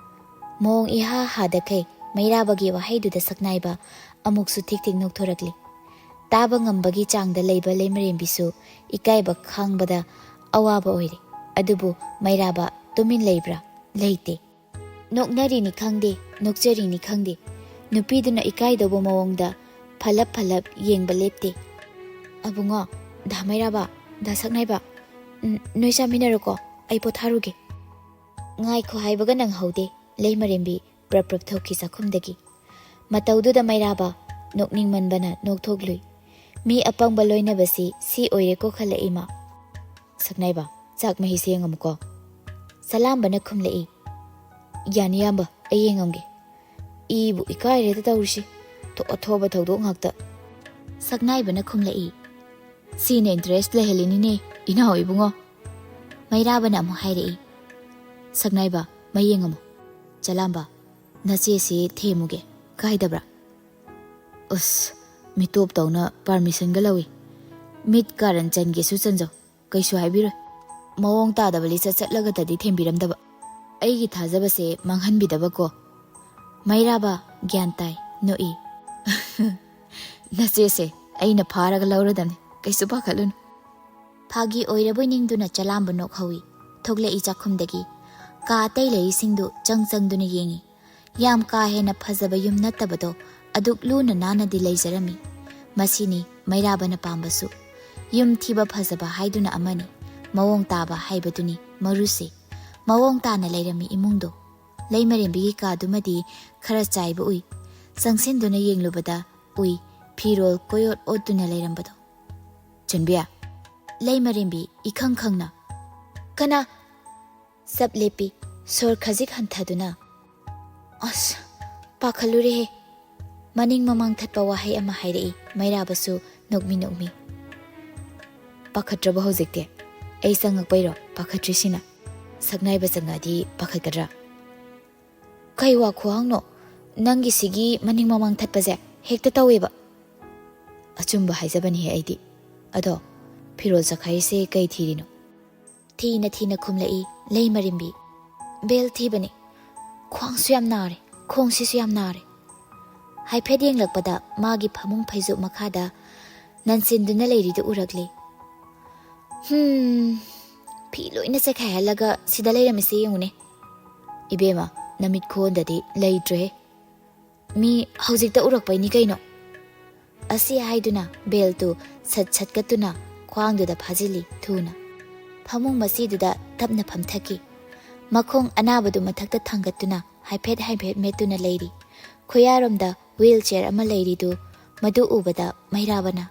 ꯃꯑꯣꯡ ꯏꯍꯥ ꯍꯥꯗꯈꯩ ꯃꯩꯔꯥꯕꯒꯤ ꯋꯥꯍꯩꯗꯨꯗ ꯁꯛꯅꯥꯏꯕ ꯑꯃꯨꯛꯁꯨ ꯊꯤꯛ ꯊꯤꯛ ꯅꯣꯛꯊꯣꯔꯛꯂꯤ꯫ ꯇꯥꯕ ꯉꯝꯕꯒꯤ ꯆꯥꯡꯗ ꯂꯩꯕ ꯂꯩꯃꯔꯦꯝꯕꯤꯁꯨ ꯏꯀꯥꯏꯕ ꯈꯥꯡꯕꯗ ꯑꯋꯥꯕ ꯑꯣꯏꯔꯦ꯫ ꯑꯗꯨꯕꯨ ꯃꯩꯔꯥꯕ ꯇꯨꯃꯤꯟ ꯂꯩꯕ꯭ꯔꯥ? ꯂꯩꯇꯦ꯫ ꯅꯣꯛꯅꯔꯤꯅꯤ ꯈꯪꯗꯦ, ꯅꯣꯛꯆꯔꯤꯅꯤ ꯈꯪꯗꯦ, ꯅꯨꯄꯤꯗꯨꯅ ꯏꯀꯥꯏꯗꯧꯕ ꯃꯑꯣꯡꯗ ꯐꯂꯞ ꯐꯂꯞ ꯌꯦꯡꯕ ꯂꯦꯞꯇꯦ꯫ "ꯑꯕꯨꯡꯉꯣ, ꯗꯥ ꯃꯩꯔꯥꯕ, ꯗꯥ ꯁꯛꯅꯥꯏꯕ, ꯎꯝ, ꯅꯣꯏ ꯆꯥꯃꯤꯟꯅꯔꯣꯀꯣ, ꯑꯩ ꯄꯣꯊꯥꯔꯨꯒꯦ꯫" "ꯉꯥꯏꯈꯣ" ꯍꯥꯏꯕꯒ ꯅꯪꯍꯧꯗꯦ, ꯂꯩꯃꯔꯦꯝꯕꯤ ꯄ꯭ꯔꯞ ꯄ꯭ꯔꯞ ꯊꯣꯛꯈꯤ ꯆꯥꯛꯈꯨꯝꯗꯒꯤ꯫ ꯃꯇꯧꯗꯨꯗ ꯃꯩꯔꯥꯕ ꯅꯣꯛꯅꯤꯡꯃꯟꯕꯅ ꯅꯣꯛꯊꯣꯛꯂꯨꯏ꯫ ꯃꯤ ꯑꯄꯪꯕ ꯂꯣꯏꯅꯕꯁꯤ ꯁꯤ ꯑꯣꯏꯔꯦꯀꯣ ꯈꯜꯂꯛꯏ ꯃꯥ꯫ "ꯁꯛꯅꯥꯏꯕ, ꯆꯥꯛ ꯃꯍꯤꯁꯦ ꯌꯦꯡꯉꯝꯃꯨꯀꯣ꯫" ꯆꯂꯥꯝꯕꯅ ꯈꯨꯝꯂꯛꯏ꯫ "ꯌꯥꯅꯤ ꯏꯌꯥꯝꯕ, ꯑꯩ ꯌꯦꯡꯉꯝꯒꯦ꯫" "ꯏꯕꯨ ꯏꯀꯥꯏꯔꯦꯗ ꯇꯧꯔꯤꯁꯤ, ꯊꯣꯛ ꯑꯊꯣꯛꯑꯕ ꯊꯧꯗꯣꯛ ꯉꯥꯛꯇ꯫" ꯁꯛꯅꯥꯏꯕꯅ ꯈꯨꯝꯂꯛꯏ꯫ "ꯁꯤꯅ interest ꯂꯩꯍꯜꯂꯤꯅꯤꯅꯦ ꯏꯅꯥꯎ ꯏꯕꯨꯡꯉꯣ꯫" ꯃꯩꯔꯥꯕꯅ ꯑꯃꯨꯛ ꯍꯥꯏꯔꯛꯏ꯫ "ꯁꯛꯅꯥꯏꯕ, ꯃꯩ ꯌꯦꯡꯉꯝꯃꯨ꯫" "ꯆꯂꯥꯝꯕ, ꯅꯆꯦꯁꯤ ꯊꯦꯝꯃꯨꯒꯦ, ꯀꯥꯏꯗꯕ꯭ꯔꯥ?" "ꯑꯁ, ꯃꯤꯇꯣꯞ ꯇꯧꯅ permissionꯒ ꯂꯧꯏ꯫ ꯃꯤꯠ ꯀꯥꯔꯟ ꯆꯟꯒꯦꯁꯨ ꯆꯟꯖꯧ, ꯀꯩꯁꯨ ꯍꯥꯏꯕꯤꯔꯣꯏ꯫ ꯃꯑꯣꯡ ꯇꯥꯗꯕ ꯂꯤꯆꯠ ꯆꯠꯂꯒꯗꯗꯤ ꯊꯦꯝꯕꯤꯔꯝꯗꯕ꯫ ꯑꯩꯒꯤ ꯊꯥꯖꯕꯁꯦ ꯃꯥꯡꯍꯟꯕꯤꯗꯕꯀꯣ꯫" ꯃꯩꯔꯥꯕ ꯒ꯭ꯌꯥꯟ ꯇꯥꯏ, ꯅꯣꯛꯏ꯫ "ꯅꯆꯦꯁꯦ ꯑꯩꯅ ꯐꯥꯔꯒ ꯂꯧꯔꯗꯝꯅꯤ, ꯀꯩꯁꯨ ꯄꯥꯈꯠꯂꯨꯅꯨ꯫" ꯐꯥꯒꯤ ꯑꯣꯏꯔꯕꯣꯏ ꯅꯤꯡꯗꯨꯅ ꯆꯂꯥꯝꯕ ꯅꯣꯛꯍꯧꯏ꯫ ꯊꯣꯛꯂꯛꯏ ꯆꯥꯛꯈꯨꯝꯗꯒꯤ꯫ ꯀꯥ ꯑꯇꯩ ꯂꯩꯔꯤꯁꯤꯡꯗꯨ ꯆꯪ ꯆꯪꯗꯨꯅ ꯌꯦꯡꯏ꯫ ꯌꯥꯝ ꯀꯥ ꯍꯦꯟꯅ ꯐꯖꯕ ꯌꯨꯝ ꯅꯠꯇꯕꯗꯣ ꯑꯗꯨꯛ ꯂꯨꯅ ꯅꯥꯟꯅꯗꯤ ꯂꯩꯖꯔꯝꯃꯤ꯫ ꯃꯁꯤꯅꯤ ꯃꯩꯔꯥꯕꯅ ꯄꯥꯝꯕꯁꯨ꯫ ꯌꯨꯝ ꯊꯤꯕ ꯐꯖꯕ ꯍꯥꯏꯗꯨꯅ ꯑꯃꯅꯤ, ꯃꯑꯣꯡ ꯇꯥꯕ ꯍꯥꯏꯕꯗꯨꯅꯤ ꯃꯔꯨꯁꯤ꯫ ꯃꯑꯣꯡ ꯇꯥꯅ ꯂꯩꯔꯝꯃꯤ ꯏꯃꯨꯡꯗꯣ꯫ ꯂꯩꯃꯔꯦꯝꯕꯤꯒꯤ ꯀꯥꯗꯨꯃꯗꯤ ꯈꯔ ꯆꯥꯏꯕ ꯎꯏ꯫ ꯆꯪꯁꯤꯟꯗꯨꯅ ꯌꯦꯡꯂꯨꯕꯗ ꯎꯏ ꯐꯤꯔꯣꯜ ꯀꯣꯏꯑꯣꯠ ꯑꯣꯠꯇꯨꯅ ꯂꯩꯔꯝꯕꯗꯣ꯫ "ꯆꯟꯕꯤ!" ꯂꯩꯃꯔꯦꯝꯕꯤ ꯏꯈꯪ ꯈꯪꯅ꯫ "ꯀꯅꯥ?" ꯆꯞ ꯂꯦꯞꯄꯤ, ꯁꯣꯔ ꯈꯖꯤꯛ ꯍꯟꯊꯗꯨꯅ꯫ "ꯑꯁ, ꯄꯥꯈꯠꯂꯨꯔꯦꯍꯦ!" ꯃꯅꯤꯡ ꯃꯃꯥꯡ ꯊꯠꯄ ꯋꯥꯍꯩ ꯑꯃ ꯍꯥꯏꯔꯛꯏ, ꯃꯩꯔꯥꯕꯁꯨ ꯅꯣꯛꯃꯤ ꯅꯣꯛꯃꯤ꯫ "ꯄꯥꯈꯠꯇ꯭ꯔꯕꯣ ꯍꯧꯖꯤꯛꯇꯤ? ꯑꯩ ꯆꯪꯉꯛꯄꯩꯔꯣ ꯄꯥꯈꯠꯇ꯭ꯔꯤꯁꯤꯅ? ꯁꯛꯅꯥꯏꯕ ꯆꯪꯉꯛꯑꯗꯤ ꯄꯥꯈꯠꯀꯗ꯭ꯔꯥ?" "ꯀꯩ ꯋꯥ ꯈꯨꯍꯪꯅꯣ? ꯅꯪꯒꯤꯁꯤꯒꯤ ꯃꯅꯤꯡ ꯃꯃꯥꯡ ꯊꯠꯄꯁꯦ ꯍꯦꯛꯇ ꯇꯧꯋꯦꯕ꯫" "ꯑꯆꯨꯝꯕ ꯍꯥꯏꯖꯕꯅꯤꯍꯦ ꯑꯩꯗꯤ꯫ ꯑꯗꯣ ꯐꯤꯔꯣꯜ ꯆꯈꯥꯏꯔꯤꯁꯦ ꯀꯩ ꯊꯤꯔꯤꯅꯣ?" ꯊꯤꯅ ꯊꯤꯅ ꯈꯨꯝꯂꯛꯏ ꯂꯩꯃꯔꯦꯝꯕꯤ꯫ "ꯕꯦꯜ ꯊꯤꯕꯅꯤ꯫ ꯈ꯭ꯋꯥꯡꯁꯨ ꯌꯥꯝ ꯅꯥꯔꯦ, ꯈꯣꯡꯁꯤꯁꯨ ꯌꯥꯝ ꯅꯥꯔꯦ꯫" ꯍꯥꯏꯐꯦꯠ ꯌꯦꯡꯂꯛꯄꯗ ꯃꯥꯒꯤ ꯐꯃꯨꯡ ꯐꯩꯖꯨꯞ ꯃꯈꯥꯗ ꯅꯟꯁꯤꯟꯗꯨꯅ ꯂꯩꯔꯤꯗꯨ ꯎꯔꯛꯂꯦ꯫ "ꯍꯨꯝ, ꯐꯤ ꯂꯣꯏꯅ ꯆꯥꯏꯈꯥꯏꯍꯜꯂꯒ ꯁꯤꯗ ꯂꯩꯔꯝꯃꯤꯁꯦ ꯌꯦꯡꯉꯨꯅꯦ꯫" "ꯏꯕꯦꯝꯃ, ꯅꯃꯤꯠ ꯈꯨꯑꯣꯟꯗꯗꯤ ꯂꯩꯇ꯭ꯔꯦ꯫ ꯃꯤ ꯍꯧꯖꯤꯛꯇ ꯎꯔꯛꯄꯩꯅꯤ ꯀꯩꯅꯣ꯫ ꯑꯁꯤ ꯍꯥꯏꯗꯨꯅ ꯕꯦꯜꯇꯨ ꯁꯠ ꯁꯠꯀꯠꯇꯨꯅ ꯈ꯭ꯋꯥꯡꯗꯨꯗ ꯐꯥꯖꯤꯜꯂꯤ ꯊꯨꯅ꯫ ꯐꯃꯨꯡ ꯃꯆꯤꯗꯨꯗ ꯇꯞꯅ ꯐꯝꯊꯈꯤ꯫ ꯃꯈꯣꯡ ꯑꯅꯥꯕꯗꯨ ꯃꯊꯛꯇ ꯊꯥꯡꯒꯠꯇꯨꯅ ꯍꯥꯏꯐꯦꯠ ꯍꯥꯏꯐꯦꯠ ꯃꯦꯠꯇꯨꯅ ꯂꯩꯔꯤ꯫ ꯈꯨꯌꯥꯔꯣꯝꯗ ꯋꯤꯜ ꯆꯤꯌꯔ ꯑꯃ ꯂꯩꯔꯤꯗꯨ ꯃꯗꯨ ꯎꯕꯗ ꯃꯩꯔꯥꯕꯅ,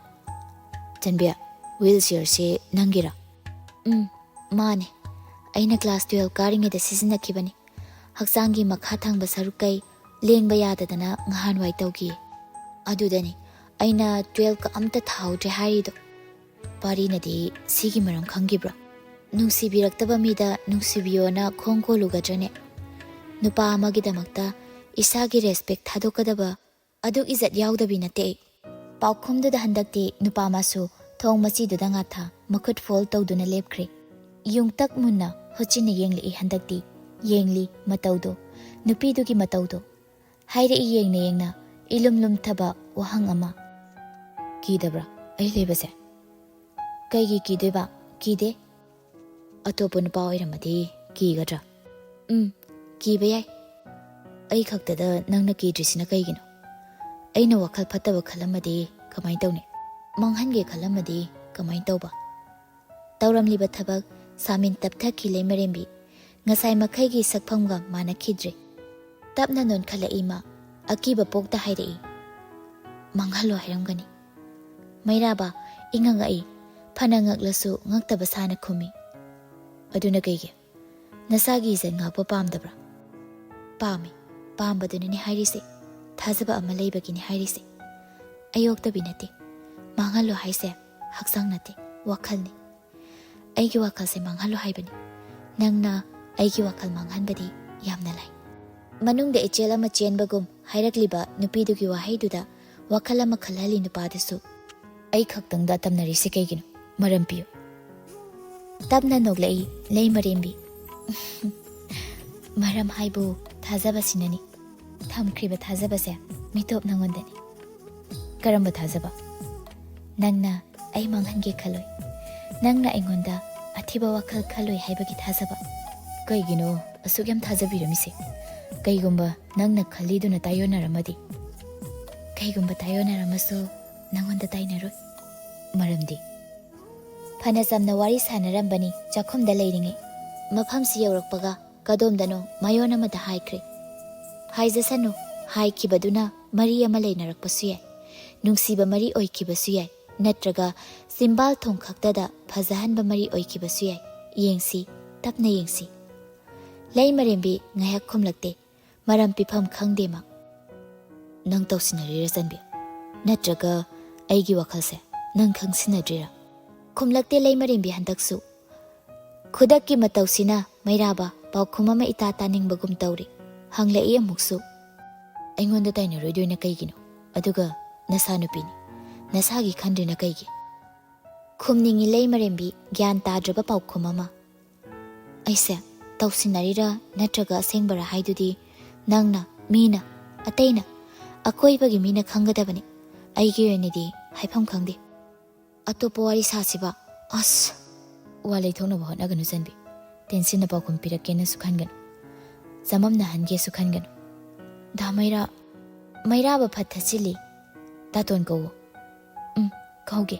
"ꯆꯟꯕꯤ, ꯋꯤꯜ ꯆꯤꯌꯔꯁꯦ ꯅꯪꯒꯤꯔꯥ?" "ꯎꯝ, ꯃꯥꯅꯦ꯫ ꯑꯩꯅ ꯀ꯭ꯂꯥꯁ ꯇꯨꯌꯦꯜꯐ ꯀꯥꯔꯤꯉꯩꯗ ꯁꯤꯖꯤꯟꯅꯈꯤꯕꯅꯤ꯫ ꯍꯛꯆꯥꯡꯒꯤ ꯃꯈꯥ ꯊꯪꯕ ꯁꯔꯨꯛ ꯀꯩ ꯂꯦꯡꯕ ꯌꯥꯗꯗꯅ ꯉꯍꯥꯟꯋꯥꯏ ꯇꯧꯈꯤꯌꯦ꯫ ꯑꯗꯨꯗꯅꯤ ꯑꯩꯅ ꯇꯨꯌꯦꯜꯐꯀ ꯑꯝꯇ ꯊꯥꯍꯧꯗ꯭ꯔꯦ ꯍꯥꯏꯔꯤꯗꯣ꯫" ꯄꯥꯔꯤꯅꯗꯤ ꯁꯤꯒꯤ ꯃꯔꯝ ꯈꯪꯈꯤꯕ꯭ꯔꯣ? ꯅꯨꯡꯁꯤꯕꯤꯔꯛꯇꯕ ꯃꯤꯗ ꯅꯨꯡꯁꯤꯕꯤꯌꯣꯅ ꯈꯣꯡ ꯀꯣꯜꯂꯨꯒꯗ꯭ꯔꯅꯦ? ꯅꯨꯄꯥ ꯑꯃꯒꯤꯗꯃꯛꯇ ꯏꯁꯥꯒꯤ ꯔꯦꯁꯄꯦꯛ ꯊꯥꯗꯣꯛꯀꯗꯕ ꯑꯗꯨꯛ ꯏꯖꯠ ꯌꯥꯎꯗꯕꯤ ꯅꯠꯇꯦ ꯑꯩ꯫ ꯄꯥꯎꯈꯨꯝꯗꯨꯗ ꯍꯟꯗꯛꯇꯤ ꯅꯨꯄꯥ ꯑꯃꯁꯨ ꯊꯣꯡ ꯃꯆꯤꯗꯨꯗ ꯉꯥꯊꯥ ꯃꯈꯨꯠ ꯐꯣꯜ ꯇꯧꯗꯨꯅ ꯂꯦꯞꯈ꯭ꯔꯦ꯫ ꯌꯨꯡꯇꯛ ꯃꯨꯟꯅ ꯍꯨꯠꯆꯤꯟꯅ ꯌꯦꯡꯂꯛꯏ ꯍꯟꯗꯛꯇꯤ꯫ ꯌꯦꯡꯂꯤ ꯃꯇꯧꯗꯣ, ꯅꯨꯄꯤꯗꯨꯒꯤ ꯃꯇꯧꯗꯣ꯫ ꯍꯥꯏꯔꯛꯏ ꯌꯦꯡꯅ ꯌꯦꯡꯅ ꯏꯂꯨꯝ ꯂꯨꯝꯊꯕ ꯋꯥꯍꯪ ꯑꯃ꯫ "ꯀꯤꯗꯕ꯭ꯔꯥ ꯑꯩ ꯂꯩꯕꯁꯦ?" "ꯀꯩꯒꯤ ꯀꯤꯗꯣꯏꯕ? ꯀꯤꯗꯦ꯫" "ꯑꯇꯣꯞꯄ ꯅꯨꯄꯥ ꯑꯣꯏꯔꯝꯃꯗꯤ ꯀꯤꯒꯗ꯭ꯔꯥ?" "ꯎꯝ, ꯀꯤꯕ ꯌꯥꯏ꯫" "ꯑꯩ ꯈꯛꯇꯗ ꯅꯪꯅ ꯀꯤꯗ꯭ꯔꯤꯁꯤꯅ ꯀꯩꯒꯤꯅꯣ? ꯑꯩꯅ ꯋꯥꯈꯜ ꯐꯠꯇꯕ ꯈꯜꯂꯝꯃꯗꯤ ꯀꯃꯥꯏꯅ ꯇꯧꯅꯤ? ꯃꯥꯡꯍꯟꯒꯦ ꯈꯜꯂꯝꯃꯗꯤ ꯀꯃꯥꯏꯅ ꯇꯧꯕ?" ꯇꯧꯔꯝꯂꯤꯕ ꯊꯕꯛ ꯁꯥꯃꯤꯟ ꯇꯞꯊꯈꯤ ꯂꯩꯃꯔꯦꯝꯕꯤ꯫ ꯉꯁꯥꯏ ꯃꯈꯩꯒꯤ ꯁꯛꯐꯝꯒ ꯃꯥꯟꯅꯈꯤꯗ꯭ꯔꯦ꯫ ꯇꯞꯅ ꯅꯣꯟꯈꯠꯂꯛꯏ ꯃꯥ꯫ ꯑꯀꯤꯕ ꯄꯣꯛꯇ ꯍꯥꯏꯔꯛꯏ, "ꯃꯥꯡꯍꯜꯂꯣ ꯍꯥꯏꯔꯝꯒꯅꯤ꯫" ꯃꯩꯔꯥꯕ ꯏꯉꯛ ꯉꯛꯏ꯫ ꯐꯅ ꯉꯛꯂꯁꯨ ꯉꯛꯇꯕ ꯁꯥꯅ ꯈꯨꯝꯃꯤ, "ꯑꯗꯨꯅ ꯀꯩꯒꯤ? ꯅꯁꯥꯒꯤ ꯏꯖꯠ ꯉꯥꯛꯄ ꯄꯥꯝꯗꯕ꯭ꯔꯥ?" "ꯄꯥꯝꯃꯤ꯫ ꯄꯥꯝꯕꯗꯨꯅꯅꯦ ꯍꯥꯏꯔꯤꯁꯦ꯫ ꯊꯥꯖꯕ ꯑꯃ ꯂꯩꯕꯒꯤꯅꯦ ꯍꯥꯏꯔꯤꯁꯦ꯫ ꯑꯩ ꯑꯣꯛꯇꯕꯤ ꯅꯠꯇꯦ꯫ ꯃꯥꯡꯍꯜꯂꯣ ꯍꯥꯏꯁꯦ ꯍꯛꯆꯥꯡ ꯅꯠꯇꯦ, ꯋꯥꯈꯜꯅꯤ꯫ ꯑꯩꯒꯤ ꯋꯥꯈꯜꯁꯦ ꯃꯥꯡꯍꯜꯂꯣ ꯍꯥꯏꯕꯅꯤ꯫ ꯅꯪꯅ ꯑꯩꯒꯤ ꯋꯥꯈꯜ ꯃꯥꯡꯍꯟꯕꯗꯤ ꯌꯥꯝꯅ ꯂꯥꯏ꯫" ꯃꯅꯨꯡꯗ ꯏꯆꯦꯜ ꯑꯃ ꯆꯦꯟꯕꯒꯨꯝ ꯍꯥꯏꯔꯛꯂꯤꯕ ꯅꯨꯄꯤꯗꯨꯒꯤ ꯋꯥꯍꯩꯗꯨꯗ ꯋꯥꯈꯜ ꯑꯃ ꯈꯜꯍꯜꯂꯤ ꯅꯨꯄꯥꯗꯨꯁꯨ꯫ "ꯑꯩ ꯈꯛꯇꯪꯗ ꯇꯝꯅꯔꯤꯁꯦ ꯀꯩꯒꯤꯅꯣ? ꯃꯔꯝ ꯄꯤꯌꯨ꯫" ꯇꯞꯅ ꯅꯣꯛꯂꯛꯏ ꯂꯩꯃꯔꯦꯝꯕꯤ꯫ "ꯃꯔꯝ ꯍꯥꯏꯕꯨ ꯊꯥꯖꯕꯁꯤꯅꯅꯤ꯫ ꯊꯝꯈ꯭ꯔꯤꯕ ꯊꯥꯖꯕꯁꯦ ꯃꯤꯇꯣꯞ ꯅꯉꯣꯟꯗꯅꯤ꯫" "ꯀꯔꯝꯕ ꯊꯥꯖꯕ?" "ꯅꯪꯅ ꯑꯩ ꯃꯥꯡꯍꯟꯒꯦ ꯈꯜꯂꯣꯏ꯫ ꯅꯪꯅ ꯑꯩꯉꯣꯟꯗ ꯑꯊꯤꯕ ꯋꯥꯈꯜ ꯈꯜꯂꯣꯏ ꯍꯥꯏꯕꯒꯤ ꯊꯥꯖꯕ꯫" ꯀꯩꯒꯤꯅꯣ ꯑꯁꯨꯛ ꯌꯥꯝ ꯊꯥꯖꯕꯤꯔꯝꯃꯤꯁꯦ? ꯀꯩꯒꯨꯝꯕ ꯅꯪꯅ ꯈꯜꯂꯤꯗꯨꯅ ꯇꯥꯏꯌꯣꯟꯅꯔꯝꯃꯗꯤ? ꯀꯩꯒꯨꯝꯕ ꯇꯥꯏꯌꯣꯟꯅꯔꯝꯃꯁꯨ ꯅꯪꯉꯣꯟꯗ ꯇꯥꯏꯅꯔꯣꯏ꯫ ꯃꯔꯝꯗꯤ? ꯐꯅ ꯆꯝꯅ ꯋꯥꯔꯤ ꯁꯥꯟꯅꯔꯝꯕꯅꯤ ꯆꯥꯛꯈꯨꯝꯗ ꯂꯩꯔꯤꯉꯩ꯫ ꯃꯐꯝꯁꯤ ꯌꯧꯔꯛꯄꯒ ꯀꯗꯣꯝꯗꯅꯣ ꯃꯥꯏꯑꯣꯟ ꯑꯃꯗ ꯍꯥꯏꯈ꯭ꯔꯦ꯫ ꯍꯥꯏꯖꯁꯅꯨ, ꯍꯥꯏꯈꯤꯕꯗꯨꯅ ꯃꯔꯤ ꯑꯃ ꯂꯩꯅꯔꯛꯄꯁꯨ ꯌꯥꯏ꯫ ꯅꯨꯡꯁꯤꯕ ꯃꯔꯤ ꯑꯣꯏꯈꯤꯕꯁꯨ ꯌꯥꯏ, ꯅꯠꯇ꯭ꯔꯒ ꯆꯤꯝꯕꯥꯜ ꯊꯣꯡ ꯈꯛꯇꯗ ꯐꯖꯍꯟꯕ ꯃꯔꯤ ꯑꯣꯏꯈꯤꯕꯁꯨ ꯌꯥꯏ꯫ ꯌꯦꯡꯁꯤ, ꯇꯞꯅ ꯌꯦꯡꯁꯤ꯫ ꯂꯩꯃꯔꯦꯝꯕꯤ ꯉꯥꯏꯍꯥꯛ ꯈꯨꯝꯂꯛꯇꯦ꯫ ꯃꯔꯝ ꯄꯤꯐꯝ ꯈꯪꯗꯦ ꯃꯥ꯫ ꯅꯪ ꯇꯧꯁꯤꯟꯅꯔꯤꯔ ꯆꯟꯕꯤ? ꯅꯠꯇ꯭ꯔꯒ ꯑꯩꯒꯤ ꯋꯥꯈꯜꯁꯦ ꯅꯪ ꯈꯪꯁꯤꯟꯅꯗ꯭ꯔꯤꯔꯥ? ꯈꯨꯝꯂꯛꯇꯦ ꯂꯩꯃꯔꯦꯝꯕꯤ ꯍꯟꯗꯛꯁꯨ꯫ ꯈꯨꯗꯛꯀꯤ ꯃꯇꯧꯁꯤꯅ ꯃꯩꯔꯥꯕ ꯄꯥꯎꯈꯨꯝ ꯑꯃ ꯏꯇꯥ ꯇꯥꯅꯤꯡꯕꯒꯨꯝ ꯇꯧꯔꯤ꯫ ꯍꯪꯂꯛꯏ ꯑꯃꯨꯛꯁꯨ꯫ ꯑꯩꯉꯣꯟꯗ ꯇꯥꯏꯅꯔꯣꯏꯗꯣꯏꯅ ꯀꯩꯒꯤꯅꯣ? ꯑꯗꯨꯒ ꯅꯁꯥ ꯅꯨꯄꯤꯅꯤ, ꯅꯁꯥꯒꯤ ꯈꯟꯗ꯭ꯔꯤꯅ ꯀꯩꯒꯤ? ꯈꯨꯝꯅꯤꯡꯉꯤ ꯂꯩꯃꯔꯦꯝꯕꯤ ꯒ꯭ꯌꯥꯟ ꯇꯥꯗ꯭ꯔꯕ ꯄꯥꯎꯈꯨꯝ ꯑꯃ꯫ ꯑꯩꯁꯦ ꯇꯧꯁꯤꯟꯅꯔꯤꯔꯥ ꯅꯠꯇ꯭ꯔꯒ ꯑꯁꯦꯡꯕꯔꯥ ꯍꯥꯏꯗꯨꯗꯤ ꯅꯪꯅ, ꯃꯤꯅ, ꯑꯇꯩꯅ, ꯑꯀꯣꯏꯕꯒꯤ ꯃꯤꯅ ꯈꯪꯒꯗꯕꯅꯤ꯫ ꯑꯩꯒꯤ ꯑꯣꯏꯅꯗꯤ ꯍꯥꯏꯐꯝ ꯈꯪꯗꯦ꯫ ꯑꯇꯣꯞꯄ ꯋꯥꯔꯤ ꯁꯥꯁꯤꯕ꯫ ꯑꯁ! ꯋꯥ ꯂꯩꯊꯣꯛꯅꯕ ꯍꯣꯠꯅꯒꯅꯨ ꯆꯟꯕꯤ꯫ ꯇꯦꯟꯁꯤꯟꯅ ꯄꯥꯎꯈꯨꯝ ꯄꯤꯔꯛꯀꯦꯅꯁꯨ ꯈꯟꯒꯅꯨ꯫ ꯆꯃꯝꯅꯍꯟꯒꯦꯁꯨ ꯈꯟꯒꯅꯨ꯫ ꯗꯥ ꯃꯩꯔꯥ, ꯃꯩꯔꯥꯕ ꯐꯠ ꯊꯠꯆꯤꯜꯂꯤ꯫ ꯗꯥꯇꯣꯟ ꯀꯧꯋꯣ꯫ ꯎꯝ, ꯀꯧꯒꯦ꯫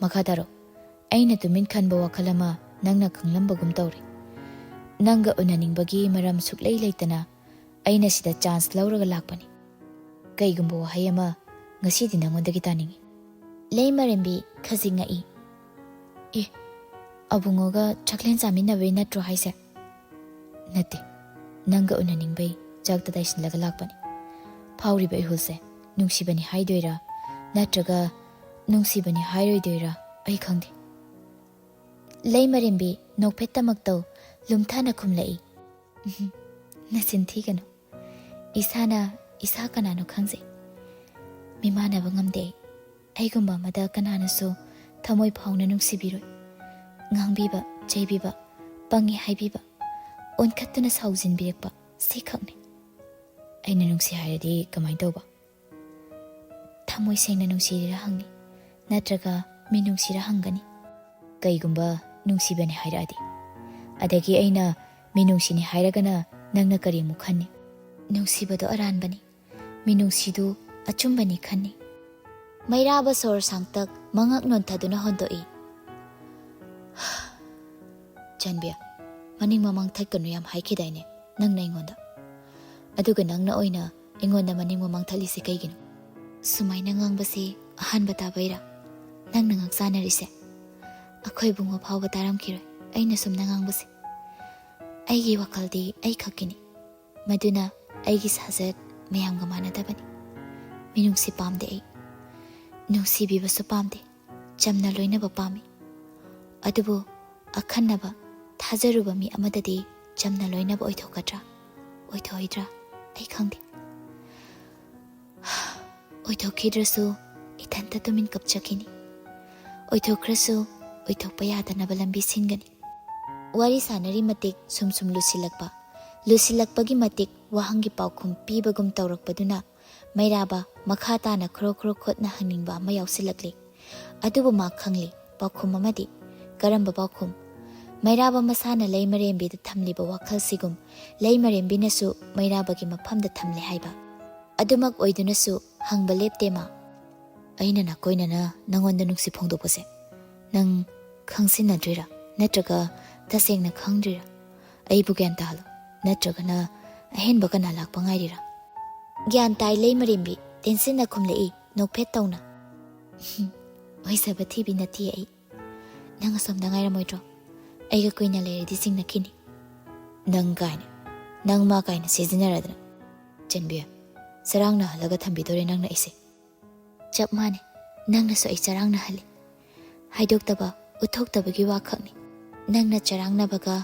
ꯃꯈꯥ ꯇꯥꯔꯣ꯫ ꯑꯩꯅ ꯇꯨꯃꯤꯟ ꯈꯟꯕ ꯋꯥꯈꯜ ꯑꯃ ꯅꯪꯅ ꯈꯪꯂꯝꯕꯒꯨꯝ ꯇꯧꯔꯦ꯫ ꯅꯪꯒ ꯎꯅꯅꯤꯡꯕꯒꯤ ꯃꯔꯝ ꯁꯨꯛꯂꯩ ꯂꯩꯇꯅ ꯑꯩꯅ ꯁꯤꯗ ꯆꯥꯟꯁ ꯂꯧꯔꯒ ꯂꯥꯛꯄꯅꯤ꯫ ꯀꯩꯒꯨꯝꯕ ꯋꯥꯍꯩ ꯑꯃ ꯉꯁꯤꯗꯤ ꯅꯪꯉꯣꯟꯗꯒꯤ ꯇꯥꯅꯤꯡꯏ꯫ ꯂꯩꯃꯔꯦꯝꯕꯤ ꯈꯖꯤꯛ ꯉꯛꯏ꯫ ꯑꯦ, ꯑꯕꯨꯡꯉꯣꯒ ꯆꯥꯛꯂꯦꯟ ꯆꯥꯃꯤꯟꯅꯕꯩ ꯅꯠꯇ꯭ꯔꯣ ꯍꯥꯏꯁꯦ? ꯅꯠꯇꯦ, ꯅꯪꯒ ꯎꯅꯅꯤꯡꯕꯩ ꯆꯥꯛꯇ ꯇꯥꯏꯁꯤꯜꯂꯒ ꯂꯥꯛꯄꯅꯤ꯫ ꯐꯥꯎꯔꯤꯕ ꯏꯍꯨꯜꯁꯦ ꯅꯨꯡꯁꯤꯕꯅꯤ ꯍꯥꯏꯗꯣꯏꯔꯥ ꯅꯠꯇ꯭ꯔꯒ ꯅꯨꯡꯁꯤꯕꯅꯤ ꯍꯥꯏꯔꯣꯏꯗꯣꯏꯔꯥ ꯑꯩ ꯈꯪꯗꯦ꯫ ꯂꯩꯃꯔꯦꯝꯕꯤ ꯅꯣꯛꯐꯦꯠꯇꯃꯛ ꯇꯧ, ꯂꯨꯝꯊꯥꯅ ꯈꯨꯝꯂꯛꯏ꯫ ꯎꯝ, ꯅꯆꯤꯟ ꯊꯤꯒꯅꯨ꯫ ꯏꯁꯥꯅ ꯏꯁꯥ ꯀꯅꯥꯅꯣ ꯈꯪꯖꯩ꯫ ꯃꯤꯃꯥꯟꯅꯕ ꯉꯝꯗꯦ ꯑꯩ꯫ ꯑꯩꯒꯨꯝꯕ ꯑꯃꯗ ꯀꯅꯥꯅꯁꯨ ꯊꯃꯣꯏ ꯐꯥꯎꯅ ꯅꯨꯡꯁꯤꯕꯤꯔꯣꯏ꯫ ꯉꯥꯡꯕꯤꯕ, ꯆꯩꯕꯤꯕ, ꯄꯪꯉꯦ ꯍꯥꯏꯕꯤꯕ, ꯑꯣꯟꯈꯠꯇꯨꯅ ꯁꯥꯎꯖꯤꯟꯕꯤꯔꯛꯄ, ꯁꯤꯈꯛꯅꯤ꯫ ꯑꯩꯅ ꯅꯨꯡꯁꯤ ꯍꯥꯏꯔꯗꯤ ꯀꯃꯥꯏꯅ ꯇꯧꯕ? ꯊꯃꯣꯏ ꯁꯦꯡꯅ ꯅꯨꯡꯁꯤꯔꯤꯔꯥ ꯍꯪꯅꯤ, ꯅꯠꯇ꯭ꯔꯒ ꯃꯤꯅꯨꯡꯁꯤꯔꯥ ꯍꯪꯒꯅꯤ꯫ ꯀꯩꯒꯨꯝꯕ ꯅꯨꯡꯁꯤꯕꯅꯤ ꯍꯥꯏꯔꯛꯑꯗꯤ? ꯑꯗꯒꯤ ꯑꯩꯅ ꯃꯤꯅꯨꯡꯁꯤꯅꯤ ꯍꯥꯏꯔꯒꯅ ꯅꯪꯅ ꯀꯔꯤꯃꯨꯛ ꯈꯟꯅꯤ? ꯅꯨꯡꯁꯤꯕꯗꯣ ꯑꯔꯥꯟꯕꯅꯤ, ꯃꯤꯅꯨꯡꯁꯤꯗꯨ ꯑꯆꯨꯝꯕꯅꯤ ꯈꯟꯅꯤ꯫ ꯃꯩꯔꯥꯕ ꯁꯣꯔ ꯁꯥꯡꯇꯛ ꯃꯉꯛ ꯅꯣꯟꯊꯗꯨꯅ ꯍꯣꯟꯗꯣꯛꯏ꯫ ꯆꯟꯕꯤ, ꯃꯅꯤꯡ ꯃꯃꯥꯡ ꯊꯠꯀꯅꯨ ꯌꯥꯝ ꯍꯥꯏꯈꯤꯗꯥꯏꯅꯦ ꯅꯪꯅ ꯑꯩꯉꯣꯟꯗ? ꯑꯗꯨꯒ ꯅꯪꯅ ꯑꯣꯏꯅ ꯑꯩꯉꯣꯟꯗ ꯃꯅꯤꯡ ꯃꯃꯥꯡ ꯊꯠꯂꯤꯁꯦ ꯀꯩꯒꯤꯅꯣ? ꯁꯨꯃꯥꯏꯅ ꯉꯥꯡꯕꯁꯦ ꯑꯍꯥꯟꯕ ꯇꯥꯕꯩꯔꯥ ꯅꯪꯅ ꯉꯥꯛꯆꯥꯟꯅꯔꯤꯁꯦ? ꯑꯩꯈꯣꯏ ꯏꯕꯨꯡꯉꯣ ꯐꯥꯎꯕ ꯇꯥꯔꯝꯈꯤꯔꯣꯏ ꯑꯩꯅ ꯁꯨꯝꯅ ꯉꯥꯡꯕꯁꯦ꯫ ꯑꯩꯒꯤ ꯋꯥꯈꯜꯗꯤ ꯑꯩ ꯈꯛꯀꯤꯅꯤ꯫ ꯃꯗꯨꯅ ꯑꯩꯒꯤ ꯁꯥꯖꯠ ꯃꯌꯥꯝꯒ ꯃꯥꯟꯅꯗꯕꯅꯤ꯫ ꯃꯤꯅꯨꯡꯁꯤ ꯄꯥꯝꯗꯦ ꯑꯩ꯫ ꯅꯨꯡꯁꯤꯕꯤꯕꯁꯨ ꯄꯥꯝꯗꯦ꯫ ꯆꯝꯅ ꯂꯣꯏꯅꯕ ꯄꯥꯝꯃꯤ꯫ ꯑꯗꯨꯕꯨ ꯑꯈꯟꯅꯕ, ꯊꯥꯖꯔꯨꯕ ꯃꯤ ꯑꯃꯗꯗꯤ ꯆꯝꯅ ꯂꯣꯏꯅꯕ ꯑꯣꯏꯊꯣꯛꯀꯗ꯭ꯔꯥ, ꯑꯣꯏꯊꯣꯛꯑꯣꯏꯗ꯭ꯔꯥ ꯑꯩ ꯈꯪꯗꯦ꯫ ꯑꯣꯏꯊꯣꯛꯈꯤꯗ꯭ꯔꯁꯨ ꯏꯊꯟꯇ ꯇꯨꯃꯤꯟ ꯀꯞꯆꯈꯤꯅꯤ꯫ ꯑꯣꯏꯊꯣꯛꯈ꯭ꯔꯁꯨ ꯑꯣꯏꯊꯣꯛꯄ ꯌꯥꯗꯅꯕ ꯂꯝꯕꯤ ꯁꯤꯟꯒꯅꯤ꯫ ꯋꯥꯔꯤ ꯁꯥꯟꯅꯔꯤ ꯃꯇꯤꯛ ꯁꯨꯝ ꯁꯨꯝ ꯂꯨꯁꯤꯜꯂꯛꯄ, ꯂꯨꯁꯤꯜꯂꯛꯄꯒꯤ ꯃꯇꯤꯛ ꯋꯥꯍꯪꯒꯤ ꯄꯥꯎꯈꯨꯝ ꯄꯤꯕꯒꯨꯝ ꯇꯧꯔꯛꯄꯗꯨꯅ ꯃꯩꯔꯥꯕ ꯃꯈꯥ ꯇꯥꯅ ꯈ꯭ꯔꯣ ꯈ꯭ꯔꯣ ꯈꯣꯠꯅ ꯍꯪꯅꯤꯡꯕ ꯑꯃ ꯌꯥꯎꯁꯤꯜꯂꯛꯂꯤ꯫ ꯑꯗꯨꯕꯨ ꯃꯥ ꯈꯪꯂꯤ ꯄꯥꯎꯈꯨꯝ ꯑꯃꯗꯤ꯫ ꯀꯔꯝꯕ ꯄꯥꯎꯈꯨꯝ? ꯃꯩꯔꯥꯕ ꯃꯁꯥꯅ ꯂꯩꯃꯔꯦꯝꯕꯤꯗ ꯊꯝꯂꯤꯕ ꯋꯥꯈꯜꯁꯤꯒꯨꯝ ꯂꯩꯃꯔꯦꯝꯕꯤꯅꯁꯨ ꯃꯩꯔꯥꯕꯒꯤ ꯃꯐꯝꯗ ꯊꯝꯂꯦ ꯍꯥꯏꯕ꯫ ꯑꯗꯨꯃꯛ ꯑꯣꯏꯗꯨꯅꯁꯨ ꯍꯪꯕ ꯂꯦꯞꯇꯦ ꯃꯥ꯫ ꯑꯩꯅ ꯅꯥꯀꯣꯏꯅꯅ ꯅꯉꯣꯟꯗ ꯅꯨꯡꯁꯤ ꯐꯣꯡꯗꯣꯛꯄꯁꯦ ꯅꯪ ꯈꯪꯁꯤꯟꯅꯗ꯭ꯔꯤꯔꯥ? ꯅꯠꯇ꯭ꯔꯒ ꯇꯁꯦꯡꯅ ꯈꯪꯗ꯭ꯔꯤꯔꯥ? ꯑꯩꯕꯨ ꯒ꯭ꯌꯥꯟ ꯇꯥꯍꯜꯂꯣ꯫ ꯅꯠꯇ꯭ꯔꯒꯅ ꯑꯍꯦꯟꯕ ꯀꯅꯥ ꯂꯥꯛꯄ ꯉꯥꯏꯔꯤꯔꯥ? ꯒ꯭ꯌꯥꯟ ꯇꯥꯏ ꯂꯩꯃꯔꯦꯝꯕꯤ, ꯇꯦꯟꯁꯤꯟꯅ ꯈꯨꯝꯂꯛꯏ ꯅꯣꯛꯐꯦꯠ ꯇꯧꯅ꯫ "ꯍꯨꯝ, ꯑꯣꯏꯖꯕ ꯊꯤꯕꯤ ꯅꯠꯇꯦ ꯑꯩ꯫ ꯅꯪ ꯑꯁꯣꯝꯗ ꯉꯥꯏꯔꯝꯃꯣꯏꯗ꯭ꯔꯣ? ꯑꯩꯒ ꯀꯨꯏꯅ ꯂꯩꯔꯗꯤ ꯆꯤꯡꯅꯈꯤꯅꯤ꯫" "ꯅꯪ ꯀꯥꯏꯅ, ꯅꯪ ꯃꯥ ꯀꯥꯏꯅ ꯁꯤꯖꯤꯟꯅꯔꯗꯅ꯫" "ꯆꯟꯕꯤ, ꯆꯔꯥꯡꯅꯍꯜꯂꯒ ꯊꯝꯕꯤꯗꯣꯔꯦ ꯅꯪꯅ ꯑꯩꯁꯦ?" "ꯆꯞ ꯃꯥꯟꯅꯩ, ꯅꯪꯅꯁꯨ ꯑꯩ ꯆꯔꯥꯡꯅꯍꯜꯂꯤ꯫ ꯍꯥꯏꯗꯣꯛꯇꯕ, ꯎꯠꯊꯣꯛꯇꯕꯒꯤ ꯋꯥꯈꯛꯅꯤ꯫ ꯅꯪꯅ ꯆꯔꯥꯡꯅꯕꯒ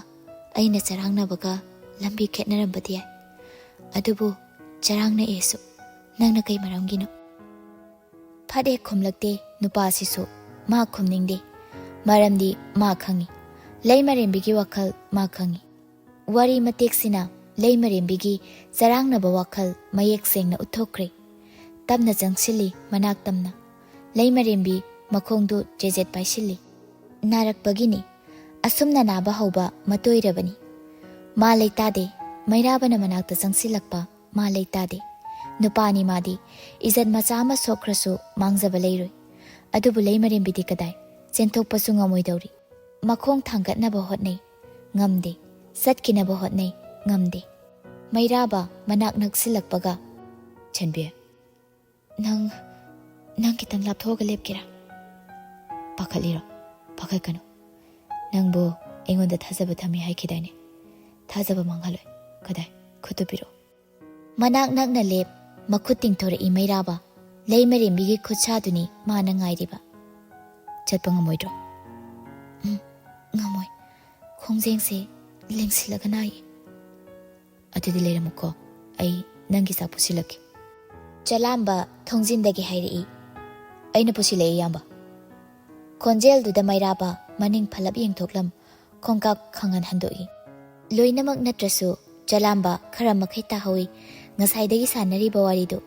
ꯑꯩꯅ ꯆꯔꯥꯡꯅꯕꯒ ꯂꯝꯕꯤ ꯈꯦꯠꯅꯔꯝꯕꯗꯤ ꯌꯥꯏ꯫ ꯑꯗꯨꯕꯨ ꯆꯔꯥꯡꯅꯑꯦꯁꯨ ꯅꯪꯅ ꯀꯩ ꯃꯔꯝꯒꯤꯅꯣ?" ꯐꯠ ꯍꯦꯛ ꯈꯨꯝꯂꯛꯇꯦ ꯅꯨꯄꯥꯁꯤꯁꯨ꯫ ꯃꯥ ꯈꯨꯝꯅꯤꯡꯗꯦ꯫ ꯃꯔꯝꯗꯤ ꯃꯥ ꯈꯪꯏ꯫ ꯂꯩꯃꯔꯦꯝꯕꯤꯒꯤ ꯋꯥꯈꯜ ꯃꯥ ꯈꯪꯏ꯫ ꯋꯥꯔꯤ ꯃꯇꯦꯛꯁꯤꯅ ꯂꯩꯃꯔꯦꯝꯕꯤꯒꯤ ꯆꯔꯥꯡꯅꯕ ꯋꯥꯈꯜ ꯃꯌꯦꯛ ꯁꯦꯡꯅ ꯎꯠꯊꯣꯛꯈ꯭ꯔꯦ꯫ ꯇꯞꯅ ꯆꯪꯁꯤꯜꯂꯤ ꯃꯅꯥꯛ ꯇꯝꯅ꯫ ꯂꯩꯃꯔꯦꯝꯕꯤ ꯃꯈꯣꯡꯗꯨ ꯆꯦꯖꯦꯠ ꯄꯥꯏꯁꯤꯜꯂꯤ꯫ "ꯅꯥꯔꯛꯄꯒꯤꯅꯤ꯫ ꯑꯁꯨꯝꯅ ꯅꯥꯕ ꯍꯧꯕ ꯃꯇꯣꯏꯔꯕꯅꯤ꯫ ꯃꯥ ꯂꯩꯇꯥꯗꯦ꯫ ꯃꯩꯔꯥꯕꯅ ꯃꯅꯥꯛꯇ ꯆꯪꯁꯤꯜꯂꯛꯄ ꯃꯥ ꯂꯩꯇꯥꯗꯦ꯫ ꯅꯨꯄꯥꯅꯤ ꯃꯥꯗꯤ꯫ ꯏꯖꯠ ꯃꯆꯥ ꯑꯃ ꯁꯣꯛꯈ꯭ꯔꯁꯨ ꯃꯥꯡꯖꯕ ꯂꯩꯔꯣꯏ꯫ ꯑꯗꯨꯕꯨ ꯂꯩꯃꯔꯦꯝꯕꯤꯗꯤ ꯀꯗꯥꯏ? ꯆꯦꯟꯊꯣꯛꯄꯁꯨ ꯉꯝꯃꯣꯏꯗꯧꯔꯤ꯫ ꯃꯈꯣꯡ ꯊꯥꯡꯒꯠꯅꯕ ꯍꯣꯠꯅꯩ, ꯉꯝꯗꯦ꯫ ꯆꯠꯈꯤꯅꯕ ꯍꯣꯠꯅꯩ, ꯉꯝꯗꯦ꯫ ꯃꯩꯔꯥꯕ ꯃꯅꯥꯛ ꯅꯛꯁꯤꯜꯂꯛꯄꯒ, "ꯆꯟꯕꯤ, ꯅꯪ, ꯅꯪ ꯈꯤꯇꯪ ꯂꯥꯞꯊꯣꯛꯑꯒ ꯂꯦꯞꯀꯦꯔꯥ?" "ꯄꯥꯈꯠꯂꯤꯔꯣ? ꯄꯥꯈꯠꯀꯅꯨ꯫ ꯅꯪꯕꯨ ꯑꯩꯉꯣꯟꯗ ꯊꯥꯖꯕ ꯊꯝꯃꯤ ꯍꯥꯏꯈꯤꯗꯥꯏꯅꯦ? ꯊꯥꯖꯕ ꯃꯥꯡꯍꯜꯂꯣꯏ꯫ ꯀꯗꯥꯏ? ꯈꯨꯠꯇꯨ ꯄꯤꯔꯛꯑꯣ꯫" ꯃꯅꯥꯛ ꯅꯛꯅ ꯂꯦꯞ, ꯃꯈꯨꯠ ꯇꯤꯡꯊꯣꯔꯛꯏ ꯃꯩꯔꯥꯕ꯫ ꯂꯩꯃꯔꯦꯝꯕꯤꯒꯤ ꯈꯨꯠꯁꯥꯗꯨꯅꯤ ꯃꯥꯅ ꯉꯥꯏꯔꯤꯕ꯫ "ꯆꯠꯄ ꯉꯝꯃꯣꯏꯗ꯭ꯔꯣ?" "ꯎꯝ, ꯉꯝꯃꯣꯏ꯫ ꯈꯣꯡꯖꯦꯡꯁꯦ ꯂꯦꯡꯁꯤꯜꯂꯒ ꯅꯥꯏꯌꯦ꯫" "ꯑꯗꯨꯗꯤ ꯂꯩꯔꯝꯃꯨꯀꯣ, ꯑꯩ ꯅꯪꯒꯤ ꯆꯥꯛ ꯄꯨꯁꯤꯜꯂꯛꯀꯦ꯫" ꯆꯂꯥꯝꯕ ꯊꯣꯡꯖꯤꯟꯗꯒꯤ ꯍꯥꯏꯔꯛꯏ꯫ "ꯑꯩꯅ ꯄꯨꯁꯤꯜꯂꯛꯑꯦ, ꯏꯌꯥꯝꯕ꯫" ꯈꯣꯟꯖꯦꯜꯗꯨꯗ ꯃꯩꯔꯥꯕ ꯃꯅꯤꯡ ꯐꯂꯞ ꯌꯦꯡꯊꯣꯛꯂꯝ, ꯈꯣꯡꯀꯥꯞ ꯈꯪꯍꯟ ꯍꯟꯗꯣꯛꯏ꯫ ꯂꯣꯏꯅꯃꯛ ꯅꯠꯇ꯭ꯔꯁꯨ ꯆꯂꯥꯝꯕ ꯈꯔ ꯃꯈꯩ ꯇꯥꯍꯧꯏ ꯉꯁꯥꯏꯗꯒꯤ ꯁꯥꯟꯅꯔꯤꯕ ꯋꯥꯔꯤꯗꯨ꯫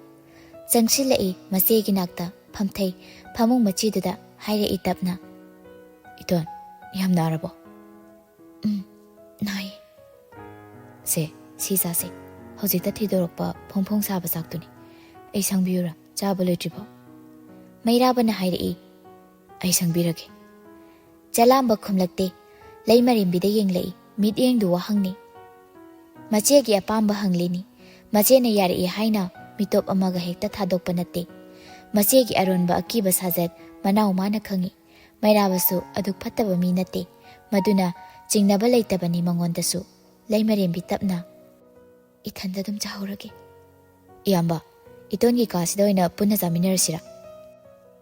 ꯆꯪꯁꯤꯜꯂꯛꯏ ꯃꯆꯦꯒꯤ ꯅꯥꯛꯇ, ꯐꯝꯊꯩ ꯐꯃꯨꯡ ꯃꯆꯤꯗꯨꯗ, ꯍꯥꯏꯔꯛꯏ ꯇꯞꯅ, "ꯏꯇꯣꯟ, ꯌꯥꯝ ꯅꯥꯔꯕꯣ?" "ꯎꯝ, ꯅꯥꯏ꯫" "ꯁꯦ, ꯁꯤ ꯆꯥꯁꯦ꯫ ꯍꯧꯖꯤꯛꯇ ꯊꯤꯗꯣꯔꯛꯄ ꯐꯣꯡ ꯐꯣꯡ ꯁꯥꯕ ꯆꯥꯛꯇꯨꯅꯤ꯫ ꯑꯩ ꯁꯪꯕꯤꯌꯨꯔꯥ, ꯆꯥꯕ ꯂꯣꯏꯗ꯭ꯔꯤꯐꯥꯎ?" ꯃꯩꯔꯥꯕꯅ ꯍꯥꯏꯔꯛꯏ, "ꯑꯩ ꯁꯪꯕꯤꯔꯒꯦ꯫" ꯆꯂꯥꯝꯕ ꯈꯨꯝꯂꯛꯇꯦ꯫ ꯂꯩꯃꯔꯦꯝꯕꯤꯗ ꯌꯦꯡꯂꯛꯏ꯫ ꯃꯤꯠꯌꯦꯡꯗꯨ ꯋꯥꯍꯪꯅꯤ꯫ ꯃꯆꯦꯒꯤ ꯑꯄꯥꯝꯕ ꯍꯪꯂꯤꯅꯤ꯫ ꯃꯆꯦꯅ ꯌꯥꯔꯛꯏ ꯍꯥꯏꯅ ꯃꯤꯇꯣꯞ ꯑꯃꯒ ꯍꯦꯛꯇ ꯊꯥꯗꯣꯛꯄ ꯅꯠꯇꯦ꯫ ꯃꯆꯦꯒꯤ ꯑꯔꯣꯟꯕ ꯑꯀꯤꯕ ꯁꯥꯖꯠ ꯃꯅꯥꯎ ꯃꯥꯅ ꯈꯪꯏ꯫ ꯃꯩꯔꯥꯕꯁꯨ ꯑꯗꯨꯛ ꯐꯠꯇꯕ ꯃꯤ ꯅꯠꯇꯦ꯫ ꯃꯗꯨꯅ ꯆꯤꯡꯅꯕ ꯂꯩꯇꯕꯅꯤ ꯃꯉꯣꯟꯗꯁꯨ꯫ ꯂꯩꯃꯔꯦꯝꯕꯤ ꯇꯞꯅ, "ꯏꯊꯟꯗ ꯑꯗꯨꯝ ꯆꯥꯍꯧꯔꯒꯦ꯫" "ꯏꯌꯥꯝꯕ, ꯏꯇꯣꯟꯒꯤ ꯀꯥꯁꯤꯗ ꯑꯣꯏꯅ ꯄꯨꯟꯅ ꯆꯥꯃꯤꯟꯅꯔꯁꯤꯔꯥ?"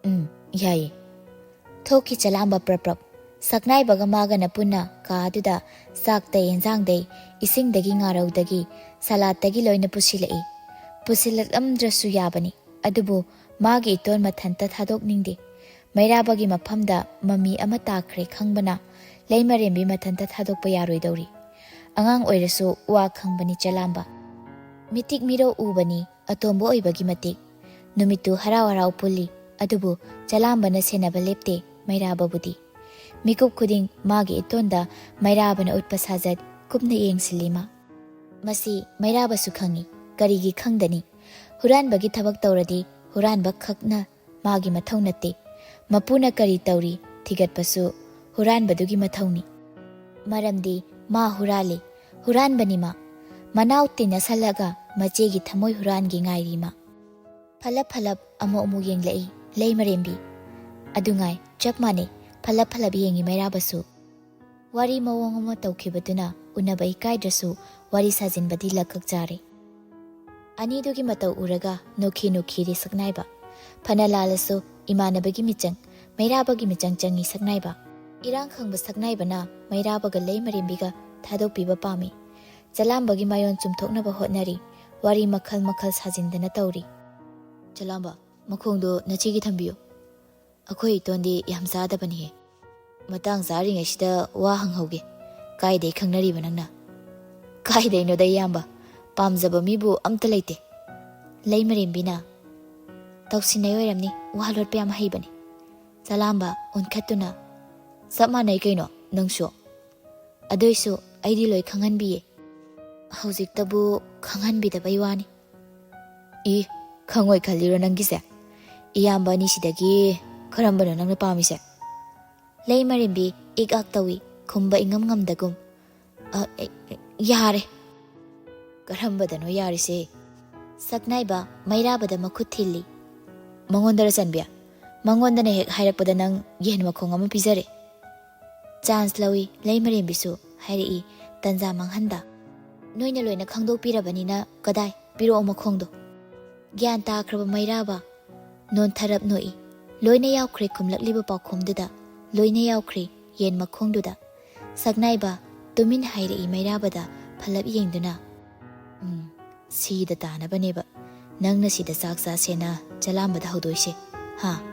"ꯎꯝ, ꯌꯥꯏꯌꯦ꯫" ꯊꯣꯛꯈꯤ ꯆꯂꯥꯝꯕ ꯄ꯭ꯔꯞ ꯄ꯭ꯔꯞ꯫ ꯁꯛꯅꯥꯏꯕꯒ ꯃꯥꯒꯅ ꯄꯨꯟꯅ ꯀꯥ ꯑꯗꯨꯗ ꯆꯥꯛꯇꯩ ꯌꯦꯟꯖꯥꯡꯗꯩ, ꯏꯁꯤꯡꯗꯒꯤ ꯉꯥꯔꯧꯗꯒꯤ, ꯁꯂꯥꯠꯇꯒꯤ ꯂꯣꯏꯅ ꯄꯨꯁꯤꯜꯂꯛꯏ꯫ ꯄꯨꯁꯤꯜꯂꯛꯂꯝꯗ꯭ꯔꯁꯨ ꯌꯥꯕꯅꯤ, ꯑꯗꯨꯕꯨ ꯃꯥꯒꯤ ꯏꯇꯣꯟ ꯃꯊꯟꯇ ꯊꯥꯗꯣꯛꯅꯤꯡꯗꯦ꯫ ꯃꯩꯔꯥꯕꯒꯤ ꯃꯐꯝꯗ ꯃꯃꯤ ꯑꯃ ꯇꯥꯈ꯭ꯔꯦ ꯈꯪꯕꯅ ꯂꯩꯃꯔꯦꯝꯕꯤ ꯃꯊꯟꯇ ꯊꯥꯗꯣꯛꯄ ꯌꯥꯔꯣꯏꯗꯧꯔꯤ꯫ ꯑꯉꯥꯡ ꯑꯣꯏꯔꯁꯨ ꯋꯥ ꯈꯪꯕꯅꯤ ꯆꯂꯥꯝꯕ꯫ ꯃꯤꯇꯤꯛ ꯃꯤꯔꯧ ꯎꯕꯅꯤ ꯑꯇꯣꯝꯕ ꯑꯣꯏꯕꯒꯤ ꯃꯇꯤꯛ꯫ ꯅꯨꯃꯤꯠꯇꯨ ꯍꯔꯥꯎ ꯍꯔꯥꯎ ꯄꯨꯜꯂꯤ, ꯑꯗꯨꯕꯨ ꯆꯂꯥꯝꯕꯅ ꯁꯦꯟꯅꯕ ꯂꯦꯞꯇꯦ ꯃꯩꯔꯥꯕꯕꯨꯗꯤ꯫ ꯃꯤꯀꯨꯞ ꯈꯨꯗꯤꯡ ꯃꯥꯒꯤ ꯏꯇꯣꯟꯗ ꯃꯩꯔꯥꯕꯅ ꯎꯠꯄ ꯁꯥꯖꯠ ꯀꯨꯞꯅ ꯌꯦꯡꯁꯤꯜꯂꯤ ꯃꯥ꯫ ꯃꯁꯤ ꯃꯩꯔꯥꯕꯁꯨ ꯈꯪꯏ꯫ ꯀꯔꯤꯒꯤ ꯈꯪꯗꯅꯤ? ꯍꯨꯔꯥꯟꯕꯒꯤ ꯊꯕꯛ ꯇꯧꯔꯗꯤ ꯍꯨꯔꯥꯟꯕ ꯈꯛꯅ ꯃꯥꯒꯤ ꯃꯊꯧ ꯅꯠꯇꯦ꯫ ꯃꯄꯨꯅ ꯀꯔꯤ ꯇꯧꯔꯤ ꯊꯤꯒꯠꯄꯁꯨ ꯍꯨꯔꯥꯟꯕꯗꯨꯒꯤ ꯃꯊꯧꯅꯤ꯫ ꯃꯔꯝꯗꯤ ꯃꯥ ꯍꯨꯔꯥꯜꯂꯤ, ꯍꯨꯔꯥꯟꯕꯅꯤ ꯃꯥ꯫ ꯃꯅꯥꯎ ꯇꯤꯟꯅꯁꯜꯂꯒ ꯃꯆꯦꯒꯤ ꯊꯃꯣꯏ ꯍꯨꯔꯥꯟꯒꯦ ꯉꯥꯏꯔꯤ ꯃꯥ꯫ ꯐꯂꯞ ꯐꯂꯞ ꯑꯃꯨꯛ ꯑꯃꯨꯛ ꯌꯦꯡꯂꯛꯏ ꯂꯩꯃꯔꯦꯝꯕꯤ꯫ ꯑꯗꯨꯉꯥꯏ ꯆꯞ ꯃꯥꯟꯅꯩ, ꯐꯂꯞ ꯐꯂꯞ ꯌꯦꯡꯉꯤ ꯃꯩꯔꯥꯕꯁꯨ꯫ ꯋꯥꯔꯤ ꯃꯑꯣꯡ ꯑꯃ ꯇꯧꯈꯤꯕꯗꯨꯅ ꯎꯅꯕ ꯏꯀꯥꯏꯗ꯭ꯔꯁꯨ ꯋꯥꯔꯤ ꯁꯥꯖꯤꯟꯕꯗꯤ ꯂꯛꯀꯛ ꯆꯥꯔꯦ꯫ ꯑꯅꯤꯗꯨꯒꯤ ꯃꯇꯧ ꯎꯔꯒ ꯅꯣꯛꯈꯤ ꯅꯣꯛꯈꯤꯔꯦ ꯁꯛꯅꯥꯏꯕ꯫ ꯐꯅ ꯂꯥꯜꯂꯁꯨ ꯏꯃꯥꯟꯅꯕꯒꯤ ꯃꯤꯆꯪ, ꯃꯩꯔꯥꯕꯒꯤ ꯃꯤꯆꯪ ꯆꯪꯉꯤ ꯁꯛꯅꯥꯏꯕ꯫ ꯏꯔꯥꯡ ꯈꯪꯕ ꯁꯛꯅꯥꯏꯕꯅ ꯃꯩꯔꯥꯕꯒ ꯂꯩꯃꯔꯦꯝꯕꯤꯒ ꯊꯥꯗꯣꯛꯄꯤꯕ ꯄꯥꯝꯃꯤ꯫ ꯆꯂꯥꯝꯕꯒꯤ ꯃꯥꯏꯑꯣꯟ ꯆꯨꯝꯊꯣꯛꯅꯕ ꯍꯣꯠꯅꯔꯤ꯫ ꯋꯥꯔꯤ ꯃꯈꯜ ꯃꯈꯜ ꯁꯥꯖꯤꯟꯗꯅ ꯇꯧꯔꯤ꯫ ꯆꯂꯥꯝꯕ, ꯃꯈꯣꯡꯗꯣ ꯅꯆꯦꯒꯤ ꯊꯝꯕꯤꯌꯨ꯫ ꯑꯩꯈꯣꯏ ꯏꯇꯣꯟꯗꯤ ꯌꯥꯝ ꯆꯥꯗꯕꯅꯤꯍꯦ꯫ ꯃꯇꯥꯡ ꯆꯥꯔꯤꯉꯩꯁꯤꯗ ꯋꯥ ꯍꯪꯍꯧꯒꯦ꯫ ꯀꯥꯏꯗꯩ ꯈꯪꯅꯔꯤꯕ ꯅꯪꯅ? ꯀꯥꯏꯗꯩꯅꯣꯗ ꯏꯌꯥꯝꯕ, ꯄꯥꯝꯖꯕ ꯃꯤꯕꯨ ꯑꯝꯇ ꯂꯩꯇꯦ꯫ ꯂꯩꯃꯔꯦꯝꯕꯤꯅ ꯇꯧꯁꯤꯟꯅꯩ ꯑꯣꯏꯔꯝꯅꯤ, ꯋꯥ ꯂꯣꯠꯄ ꯌꯥꯝ ꯍꯩꯕꯅꯤ꯫ ꯆꯂꯥꯝꯕ ꯑꯣꯟꯈꯠꯇꯨꯅ, ꯆꯞ ꯃꯥꯟꯅꯩ ꯀꯩꯅꯣ ꯅꯪꯁꯨ꯫ ꯑꯗꯨꯏꯁꯨ ꯑꯩꯗꯤ ꯂꯣꯏ ꯈꯪꯍꯟꯕꯤꯌꯦ꯫ ꯍꯧꯖꯤꯛꯇꯕꯨ ꯈꯪꯍꯟꯕꯤꯗꯕꯩ ꯋꯥꯅꯤ꯫ ꯏ, ꯈꯪꯉꯣꯏ ꯈꯜꯂꯤꯔꯣ ꯅꯪꯒꯤꯁꯦ? ꯏꯌꯥꯝꯕ ꯑꯅꯤꯁꯤꯗꯒꯤ ꯀꯔꯝꯕꯅꯣ ꯅꯪꯅ ꯄꯥꯝꯃꯤꯁꯦ? ꯂꯩꯃꯔꯦꯝꯕꯤ ꯏꯛ ꯑꯥꯛ ꯇꯧꯏ, ꯈꯨꯝꯕ ꯏꯉꯝ ꯉꯝꯗꯒꯨꯝ꯫ "ꯑ, ꯑꯦ, ꯑꯦ, ꯌꯥꯔꯦ꯫" "ꯀꯔꯝꯕꯗꯅꯣ ꯌꯥꯔꯤꯁꯦ?" ꯁꯛꯅꯥꯏꯕ ꯃꯩꯔꯥꯕꯗ ꯃꯈꯨꯠ ꯊꯤꯜꯂꯤ꯫ "ꯃꯉꯣꯟꯗꯔ ꯆꯟꯕꯤ? ꯃꯉꯣꯟꯗꯅ ꯍꯦꯛ ꯍꯥꯏꯔꯛꯄꯗ ꯅꯪ ꯌꯦꯟ ꯃꯈꯣꯡ ꯑꯃ ꯄꯤꯖꯔꯦ꯫" ꯆꯥꯟꯁ ꯂꯧꯏ ꯂꯩꯃꯔꯦꯝꯕꯤꯁꯨ, ꯍꯥꯏꯔꯛꯏ ꯇꯟꯖꯥ ꯃꯥꯡꯍꯟꯗ꯫ "ꯅꯣꯏꯅ ꯂꯣꯏꯅ ꯈꯪꯗꯣꯛꯄꯤꯔꯕꯅꯤꯅ ꯀꯗꯥꯏ? ꯄꯤꯔꯛꯑꯣ ꯃꯈꯣꯡꯗꯣ꯫" ꯒ꯭ꯌꯥꯟ ꯇꯥꯈ꯭ꯔꯕ ꯃꯩꯔꯥꯕ ꯅꯣꯟꯊꯔꯞ ꯅꯣꯛꯏ꯫ ꯂꯣꯏꯅ ꯌꯥꯎꯈ꯭ꯔꯦ ꯈꯨꯝꯂꯛꯂꯤꯕ ꯄꯥꯎꯈꯨꯝꯗꯨꯗ, ꯂꯣꯏꯅ ꯌꯥꯎꯈ꯭ꯔꯦ ꯌꯦꯟ ꯃꯈꯣꯡꯗꯨꯗ꯫ ꯁꯛꯅꯥꯏꯕ ꯇꯨꯃꯤꯟ ꯍꯥꯏꯔꯛꯏ ꯃꯩꯔꯥꯕꯗ ꯐꯂꯞ ꯌꯦꯡꯗꯨꯅ, "ꯎꯝ, ꯁꯤꯗ ꯇꯥꯅꯕꯅꯦꯕ ꯅꯪꯅ ꯁꯤꯗ ꯆꯥꯛ ꯆꯥꯁꯦꯅ ꯆꯂꯥꯝꯕꯗ ꯍꯧꯗꯣꯏꯁꯦ, ꯍꯥ?"